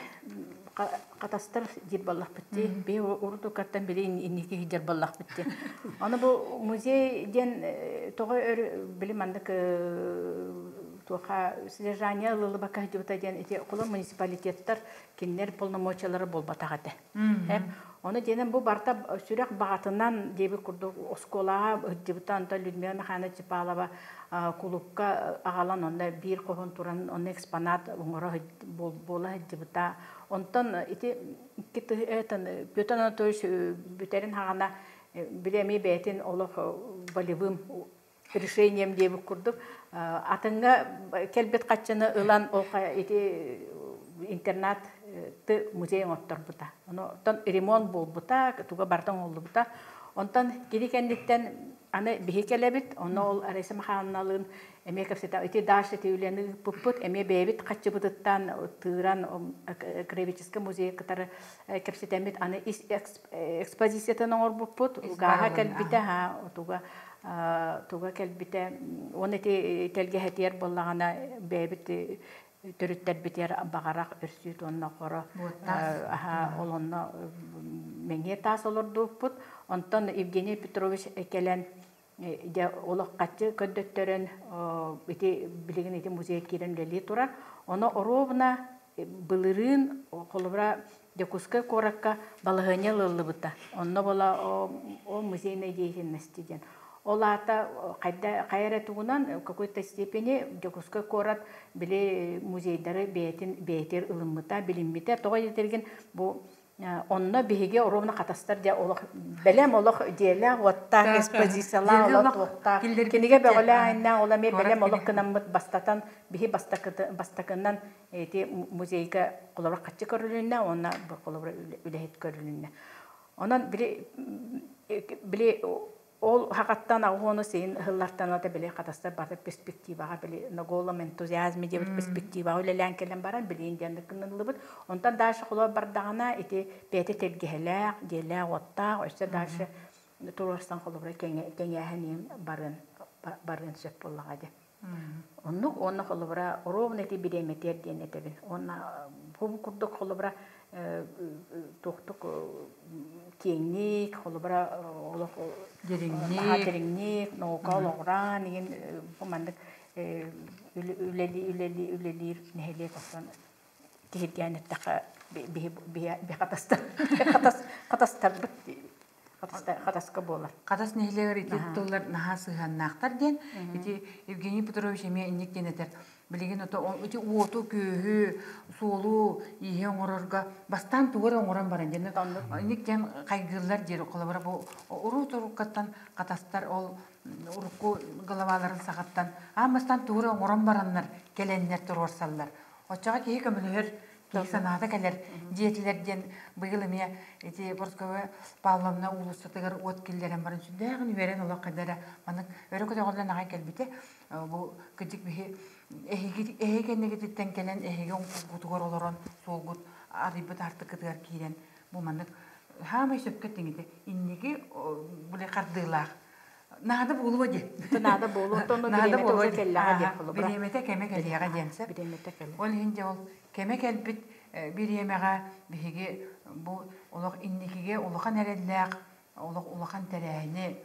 хатастар диир буоллахпыт дии. Би урутуккаттан били инники сылдьар буоллахпыт дии. Аны бу музей диэн тоҕо өр били маннык туоха содержание ылыллыбакка сылдьыбыта диэн ити холор муниципалитеттар кинилэр полномочиялара буолбатах этэ. Ону диэнэн бу барыта сүрэх баҕатынан диэбит курдук оскуолаҕа сылдьыбыта онтон Людмила Михайловна Чепалова кулуупка аҕалан онно биир хоһун туран онно экспонат оҥоро буола сылдьыбыта. Онтон ити Петр Анатольевич бүтэрин хаҕана били эмиэ бэйэтин олох волевым решением диэбит курдук атыҥҥа кэлбит хаччыны ылан ол ити интернат музей оҥотторбута. Онтон ремонт буолбута, туга барыта оҥоһуллубута. Онтон кини кэнниттэн аны биһи кэлэбит, онно ол Раиса Михайловналыын эмиэ кэпсэтэ ити дальше ити үлэни ыыппыппыт, эмиэ бэйэбит хаччыбытыттан тыыран краеведческий музей кытары кэпсэтэммит аны ис экспозициятын оҥорбуппут, гааһа кэлбитэ, туга туга кэлбитэ, уон ити тэлгэһэтиэр буоллаҕына бэйэбит төрүттэрбитигэр баҕарах өрсүүт уонна хоро ол онно мэҥиэ таас олордубуппут. Онтон Евгений Петрович кэлэн дьэ олох хаччы көрдөттөрөн ити билигин ити музей киирэн үлэлии турар. Ону оруобуна былырыын холобура Дьокуускай куоракка балаһыанньа ылыллыбыта. Онно буола о музейной деятельности диэн. Ол аата хайда хайа эрэ тугунан в какой-то степени Дьокуускай куорат били музейдары бэйэтин бэйэтигэр ылыммыта, билиммитэ. Тоҕо диэтэргин бу онно биһиги оруобуна хатастар дьэ олох бэлэм олох дьиэлээх уоттаах экспозициялаах олох туохтаах кинигэ бөҕөлөөх айнаах ол эмиэ бэлэм олох гынаммыт бастатан биһи бастакынан ити музейга холобур хаччы көрүлүннэ уонна холобур үлэһит көрүлүннэ. Онон били били ол хакаттан агуону син ыһыллартан ата били хатастар бары перспективаҕа били на голом энтузиазме диэбит перспективаҕа үлэлээн кэлэн баран билиин диэн кынныллыбыт. Онтон дальше холобур бардаҕына ити бэйэтэ тэлгэһэлээх, дьиэлээх, уоттаах, өссө дальше туруорсан холобура кэҥээһин барын барыан сөп буоллаҕа дии. Оннук уонна холобура ровно ити бириэмэтиэр диэн этэбин. Уонна бу курдук холобура туохтук киэҥник холобура олох дириҥник дириҥник наука олоҕураан игин бу маннык үлэли үлэли үлэлиир нэһилиэк оттон киһиргээн эттэххэ биһи биһи хатастар хатастарбыт хатаска буолар. Хатас нэһилиэгэр ити тыллар наһаа сыһыаннаахтар диэн ити Евгений Петрович эмиэ инник диэн этэр. Билигин ото ити уоту, күөһү, суолу, ииһи оҥорорго бастаан тугу эрэ оҥорон баран диэн инник диэн хайгыыллар диир. Холобура бу урут уруккаттан хатастар ол урукку головаларын саҕаттан аан бастаан тугу эрэ оҥорон бараннар кэлэннэр туруорсаллар. Оччоҕо киһи көмөлөһөр киһи санаата кэлэр диэтилэр диэн быйыл эмиэ ити Борскова Павловна уулуссатыгар уот киллэрэн баран сүрдээҕин үөрэн олох хайда эрэ маннык өрө көтөҕүллэн аҕай кэлбитэ. Бу кырдьык биһи эһиги эһиги кэннигититтэн кэлэн эһиги оҥкулгутугар олорон суолгут арыйбыт артыкытыгар киирэн бу маннык хаамай сөпкө эттиҥ инники били хардыылаах наада буолуо диэн. Наада буолуо, оттон Наада бириэмэтэ буолуо уже диэн. кэллэҕэ диэн холобура. Бириэмэтэ кэмэ кэлиэҕэ диэн сөп. Бириэмэтэ кэлэ. Ол иһин дьэ ол кэмэ кэлбит бириэмэҕэ биһиги бу олох инникигэ улахан эрэллээх олох улахан тэрээһини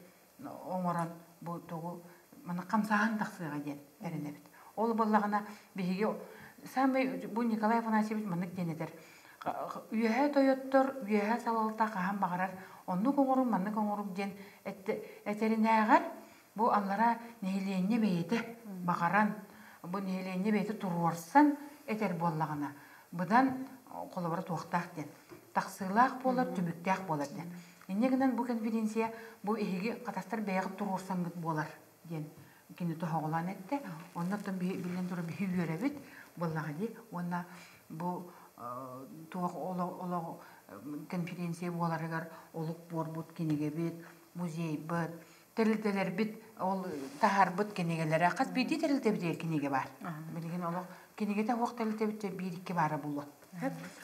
оҥорон бу тугу маны хамсааһын тахсыаҕа диэн эрэнэбит. Ол буоллаҕына биһиги самый бу Николай Афанасьевич маннык диэн этэр үөһэ тойоттор, үөһэ салалта хаһан баҕарар оннук оҥоруҥ, маннык оҥоруҥ диэн этэринээҕэр бу аллара нэһилиэнньэ бэйэтэ баҕаран, бу нэһилиэнньэ бэйэтэ туруорсан этэр буоллаҕына, быдан холобура туохтаах диэн тахсыылаах буолар, түмүктээх буолар диэн. Инньэ гынан бу конференция бу эһиги хатастар бэйэҕит туруорсаҥҥыт буолар диэн. кини тоһоҕолоон эттэ. Оннуттан биллэн турар биһи үөрэбит буоллаҕа дии. Уонна бу туох олох конференция буоларыгар олук буорбут кинигэбит, музейбыт, тэрилтэлэрбит ол таһаарбыт кинигэлэрэ хас биирдии тэрилтэбитигэр кинигэ баар. Билигин олох кинигэтэ суох тэрилтэбит биир-икки баара буолуо.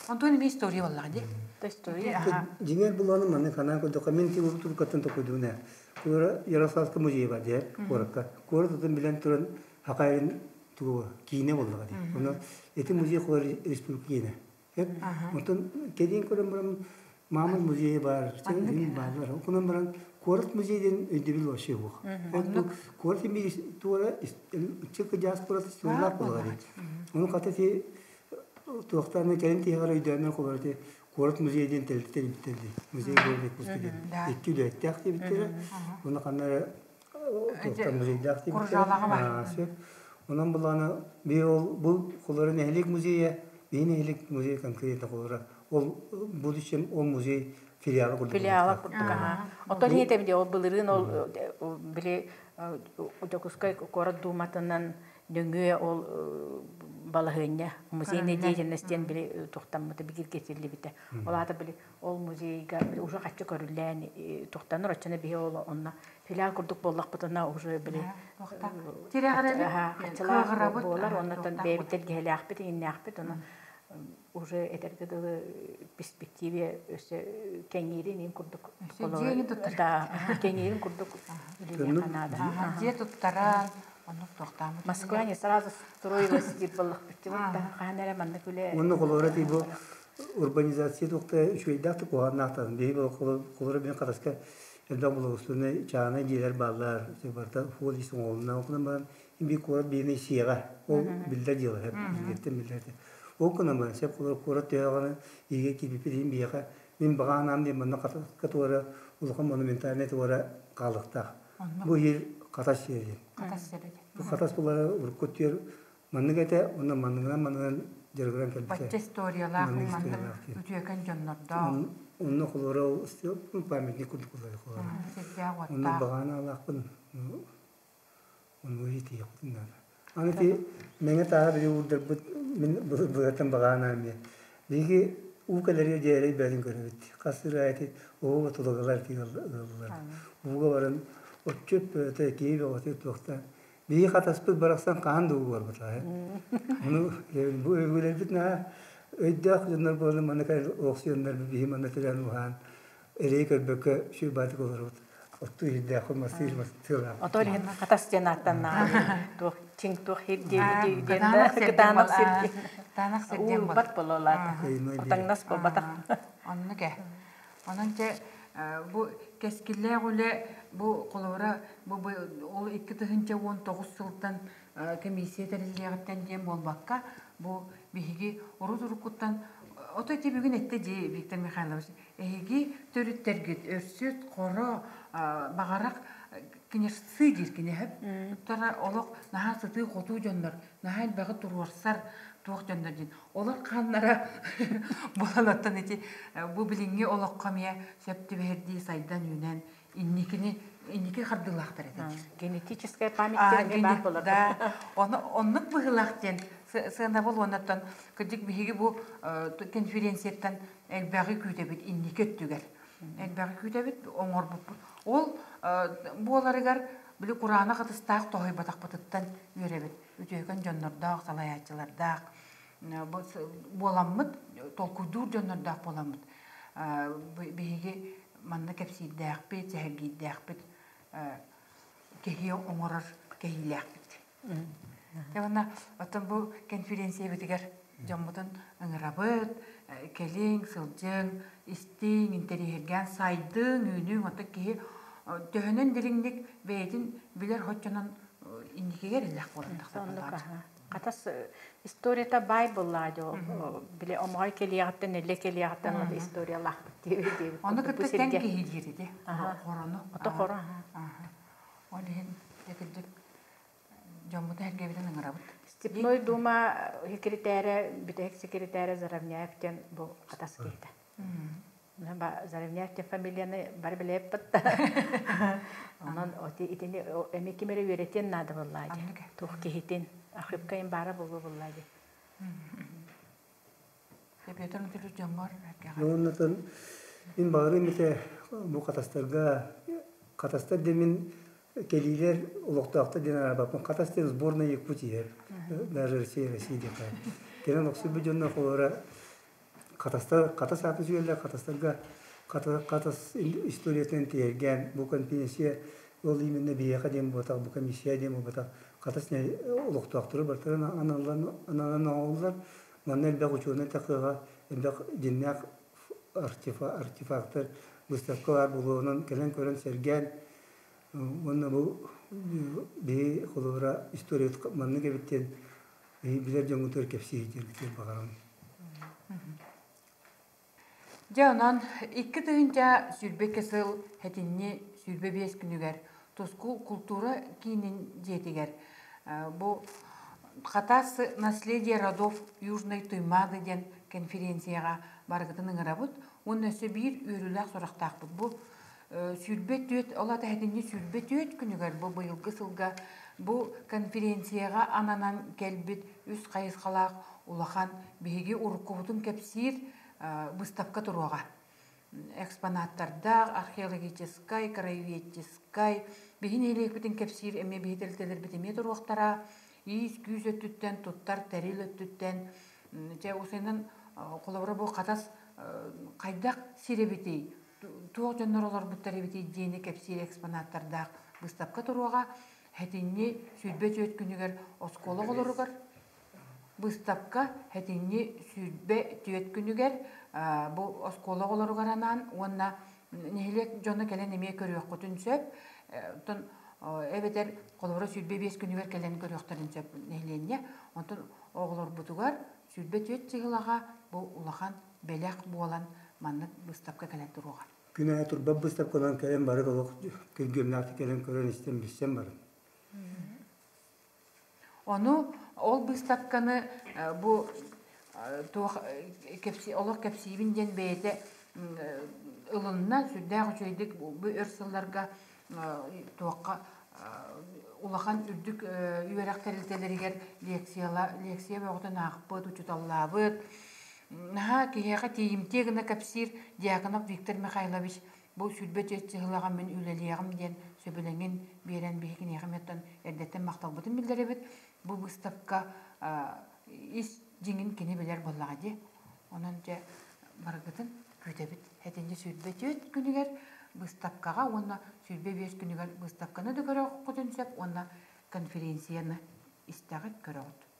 Онтон эмиэ история буоллаҕа дии. История. Дьиҥэр буланым манны ханаан көрдөххө мин тимур туркаттан токуйдугуна. Куора Ярославка музейа бар дии куоракка. Куорат отун билэн туран хакайын тугу киинэ буоллаҕа дии. Онон ити музей куора республика киинэ. Онтон кэлин көрөн баран Мамонт музейа бар, баалар. Онон баран куорат музей диэн өйдөбүл вообще суох. Куорат туора чык диаспора историялаах буолар. Ону хата ти туохтааны кэлин тиһэҕэр өйдөөнөр холор ти куорат музей диэн тэрилтэ тэрилтэ музей города Якутска диэн икки үлэһиттээх диэбиттэрэ. Уонна ханна эрэ туохтан музейдаах диэбиттэрэ. Онон булааны би ол бу холоро нэһилиэк музейа, би нэһилиэк музей конкретно холоро ол будущем ол музей филиала курдук. Филиала курдук, аха. Отон иһитем де ол былырыын ол били Дьокуускай куорат дууматынан нөҥүө ол балаһыанньа музейная деятельность диэн били тухтаммыта бигэргэтиллибитэ. Ол аата били ол музейга уже хаччы көрүллээн тухтанар оччоно биһи ол онно филиал курдук буоллахпытына уже били хаччылаах буолар оннотон бэйэбит тэлгэһэлээхпит иҥиннээхпит ону уже этэргэ дылы перспективе өссө кэҥиирин ин курдук да кэҥиирин курдук үлэлиэххэ наада. Дьиэ туттаран оннук туохтааммыт. Москва не сразу строилась диир буоллахпыт хаһан эрэ маннык үлэ. Онно холобура ти бу урбанизация туохта үчүгэйдээх да куһаҕаннаахтарын биһи холобура бин хараска элбэх благоустроенный чаанай дьиэлэр бааллар барыта фол ис оҥоһулунна окунан баран би куорат биирин сиэҕэ ол биллэр дьыала билгиттэн биллэр Ол гынан баран сөп куорат төһөҕөнө иигэ киирбиппит иһин биһиэхэ мин баҕа санаам диэн манна хатаска туора улахан монументальнай туора хаалыахтаах. Бу иһир хатас сиэрэ диэн. Хатас сиэрэ диэн. Бу хатас булара урукку өттүгэр маннык этэ, уонна манныгынан манныгынан дьарыгыран кэлбитэ. Бачча историялаах, маннык үтүөкэн дьоннордоох. Онно холоро памятник курдук холоро. Сирдээх уоттаах. Онно баҕа анаалаахпын. Онно иитиэхпитин наада. Аны ити мэҥэ тааһа били уурдарбыт мин былыргыттан баҕаан эмиэ. Биһиги уу кэлэригэр дьээрэй бэйэтин көрөбүт. Хас сыраа ити оҕо тулагалар ити ыаллар. Ууга баран отчут бөҕөтө, киһи бөҕөтө туохта. Биһиги хатаспыт барахсан хаһан да уу барбатаҕа. Ону бу өбүгэлэрбит наһаа өйдөөх дьоннор буолан манна кэлэн олохсуйаннар биһи манна тэлээн уһаан эрэйи көрбөккө сүр-баатык олоробут. Оттуу иһирдээххин мастыыр мастыылаах. Отон иһин хатас диэн ааттаннаҕа туох чиҥ туох хир диэн кытаанах сир кытаанах сир диэн уурбат бололаата отаҥнас буолбатах. Оннук ээ. Онон те бу кэскиллээх үлэ бу холобура бу ол 2019 сылтан комиссия тэриллиэҕиттэн диэн буолбакка бу биһиги урут уруккуттан ото ити бүгүн этте дии Виктор Михайлович Эһиги төрүттэргит өрсүт, хоро, баҕарах кинешцы диир кинеһэп. Туттара олох наһаа сытыы-хотуу дьоннор, наһаа элбэҕи туруорсар туох дьоннор диэн. Олор хааннара буолан ити бу билиҥҥи олоххо эмиэ сөп түбэһэрдии сайдан-үүнэн инникини инники хардыылаахтар этэ. Генетическая память диэн баар буолар. Да, оннук быһыылаах диэн сыанабыл уоннаттан кырдьык биһиги бу конференцияттан элбэҕи күүтэбит инники өттүгэр. Элбэҕи күүтэбит оҥорбуппут. Ол буоларыгар били кураанах ытыстаах тоһуйбатахпытыттан үөрэбит. Үтүөкэн дьоннордоох, салайааччылардаах буоламмыт, толкуйдуур дьоннордоох буоламмыт биһиги манна кэпсиирдээхпит, сэһэргиирдээхпит, кэһии оҥорор кэһиилээхпит. Дьэ уонна оттон бу конференциябытыгар дьоммутун ыҥырабыт, кэлиҥ, сылдьыҥ, истиҥ, интэриэһиргээн сайдыҥ, үүнүҥ, оттон киһи төһөнөн дириҥник бэйэтин билэр хоччонон инникигэ эрэллээх буолан тахсар Хатас историята баай буоллаа дьо били омоҕой кэлиэҕиттэн эллэ кэлиэҕиттэн ол историялаахпыт диэбит Ону кытта тэҥ киһи диир ити хорону. Ото хоро. Ол иһин дьэ кырдьык дьоммутун эргэбитин ыҥырабыт. Степной Дума секретаря, бүтэһик секретаря Заровняев диэн бу хатас киһитэ. Заровняев фамилияны бары билээппит. Онон итини эми ким эрэ үөрэтиэн наада буоллаа дии. Туох киһитин архивка баара буолуо буоллаа дии. Петр Анатольевич дьоҥҥор Оннотон мин баҕарым ите бу хатастарга хатастар демин кэлиилэр олохтоохтор диэн арабаппын хатас диэн сборная Якутии даже Россия Россия диэхэ кэлэн охсуйбут дьонно холора хатастар хатас аатын сүгэллэр хатастарга хатас историятын тиэргэн бу конференция ол именно биһиэхэ диэн буотах бу комиссия диэн буолбатах хатас олохтоохтору бартарын аналан оҥоһуллар манна элбэх учуонай тахыаҕа элбэх дьиннээх артефактар выставка баар буолуонан кэлэн көрөн сэргээн уонна бу биһи холобура история маннык эбит диэн билэр дьоҥҥутугар кэпсии диэн баҕарабын. Дьэ онон 2022 сыл хэтинни 25 күнүгэр Тускул култуура киинин дьиэтигэр бу Хатас наследие родов Южной Туймаады диэн конференцияҕа барыгытын ыҥырабыт. Уонна өссө биир үөрүүлээх сурахтаахпыт. Бу 24 ол ата хэтинни 24 күнүгэр бу быйылгы сылга бу конференцияҕа ананан кэлбит үс хайысхалаах улахан биһиги уруккубутун кэпсиир выставка туруоҕа. Экспонаттардаах, археологическай, краеведческай, биһи нэһилиэкпитин кэпсиир эмиэ биһи тэрилтэлэрбит эмиэ туруохтара, иис күүс өттүттэн, туттар тэрил өттүттэн, чэ усайынан холобура бу хатас хайдах сир эбитий, туох дьоннор олорбуттар эбитий диэни кэпсиир экспонаттардаах выставка туруоҕа. Хэтинни 24 күнүгэр оскуола оҕолоругар выставка хэтинни 24 күнүгэр бу оскуола оҕолоругар анаан уонна нэһилиэк дьоно кэлэн эмиэ көрүөххүтүн сөп. Оттон эбэтэр холобура 25 күнүгэр кэлэн көрүөхтэрин сөп нэһилиэнньэ. Онтон оҕолорбутугар 24 чыгылаҕа бу улахан бэлэх буолан маннык выставка кэлэн туруоҕа. Күн аайы турбат выставканан кэлэн бары олох күргүөмнээх кэлэн көрөн истэн билсэн барын. Ону ол выставканы бу туох олох кэпсиибин диэн бэйэтэ ылынна сүрдээх үчүгэйдик бу өр сылларга туохха улахан үрдүк үөрэх тэрилтэлэригэр лекция бөҕөтүн аахпыт, учуталлаабыт. Наһаа киһиэхэ тиийимтиэ гына кэпсиир Дьяконов Виктор Михайлович бу сүрбэ чыһылаҕа мин үлэлиэҕим диэн сөбүлэҥин биэрэн биһи киниэхэ меттон эрдэттэн махталбытын биллэрэбит. Бу выставка ис дьиҥин кини билэр буоллаҕа дии. Онон дьэ барыгытын күүтэбит. Хэтинни 24 күнүгэр выставкаҕа уонна 25 күнүгэр выставканы да көрөөххүтүн сөп уонна конференцияны истэҕит көрөҕүт.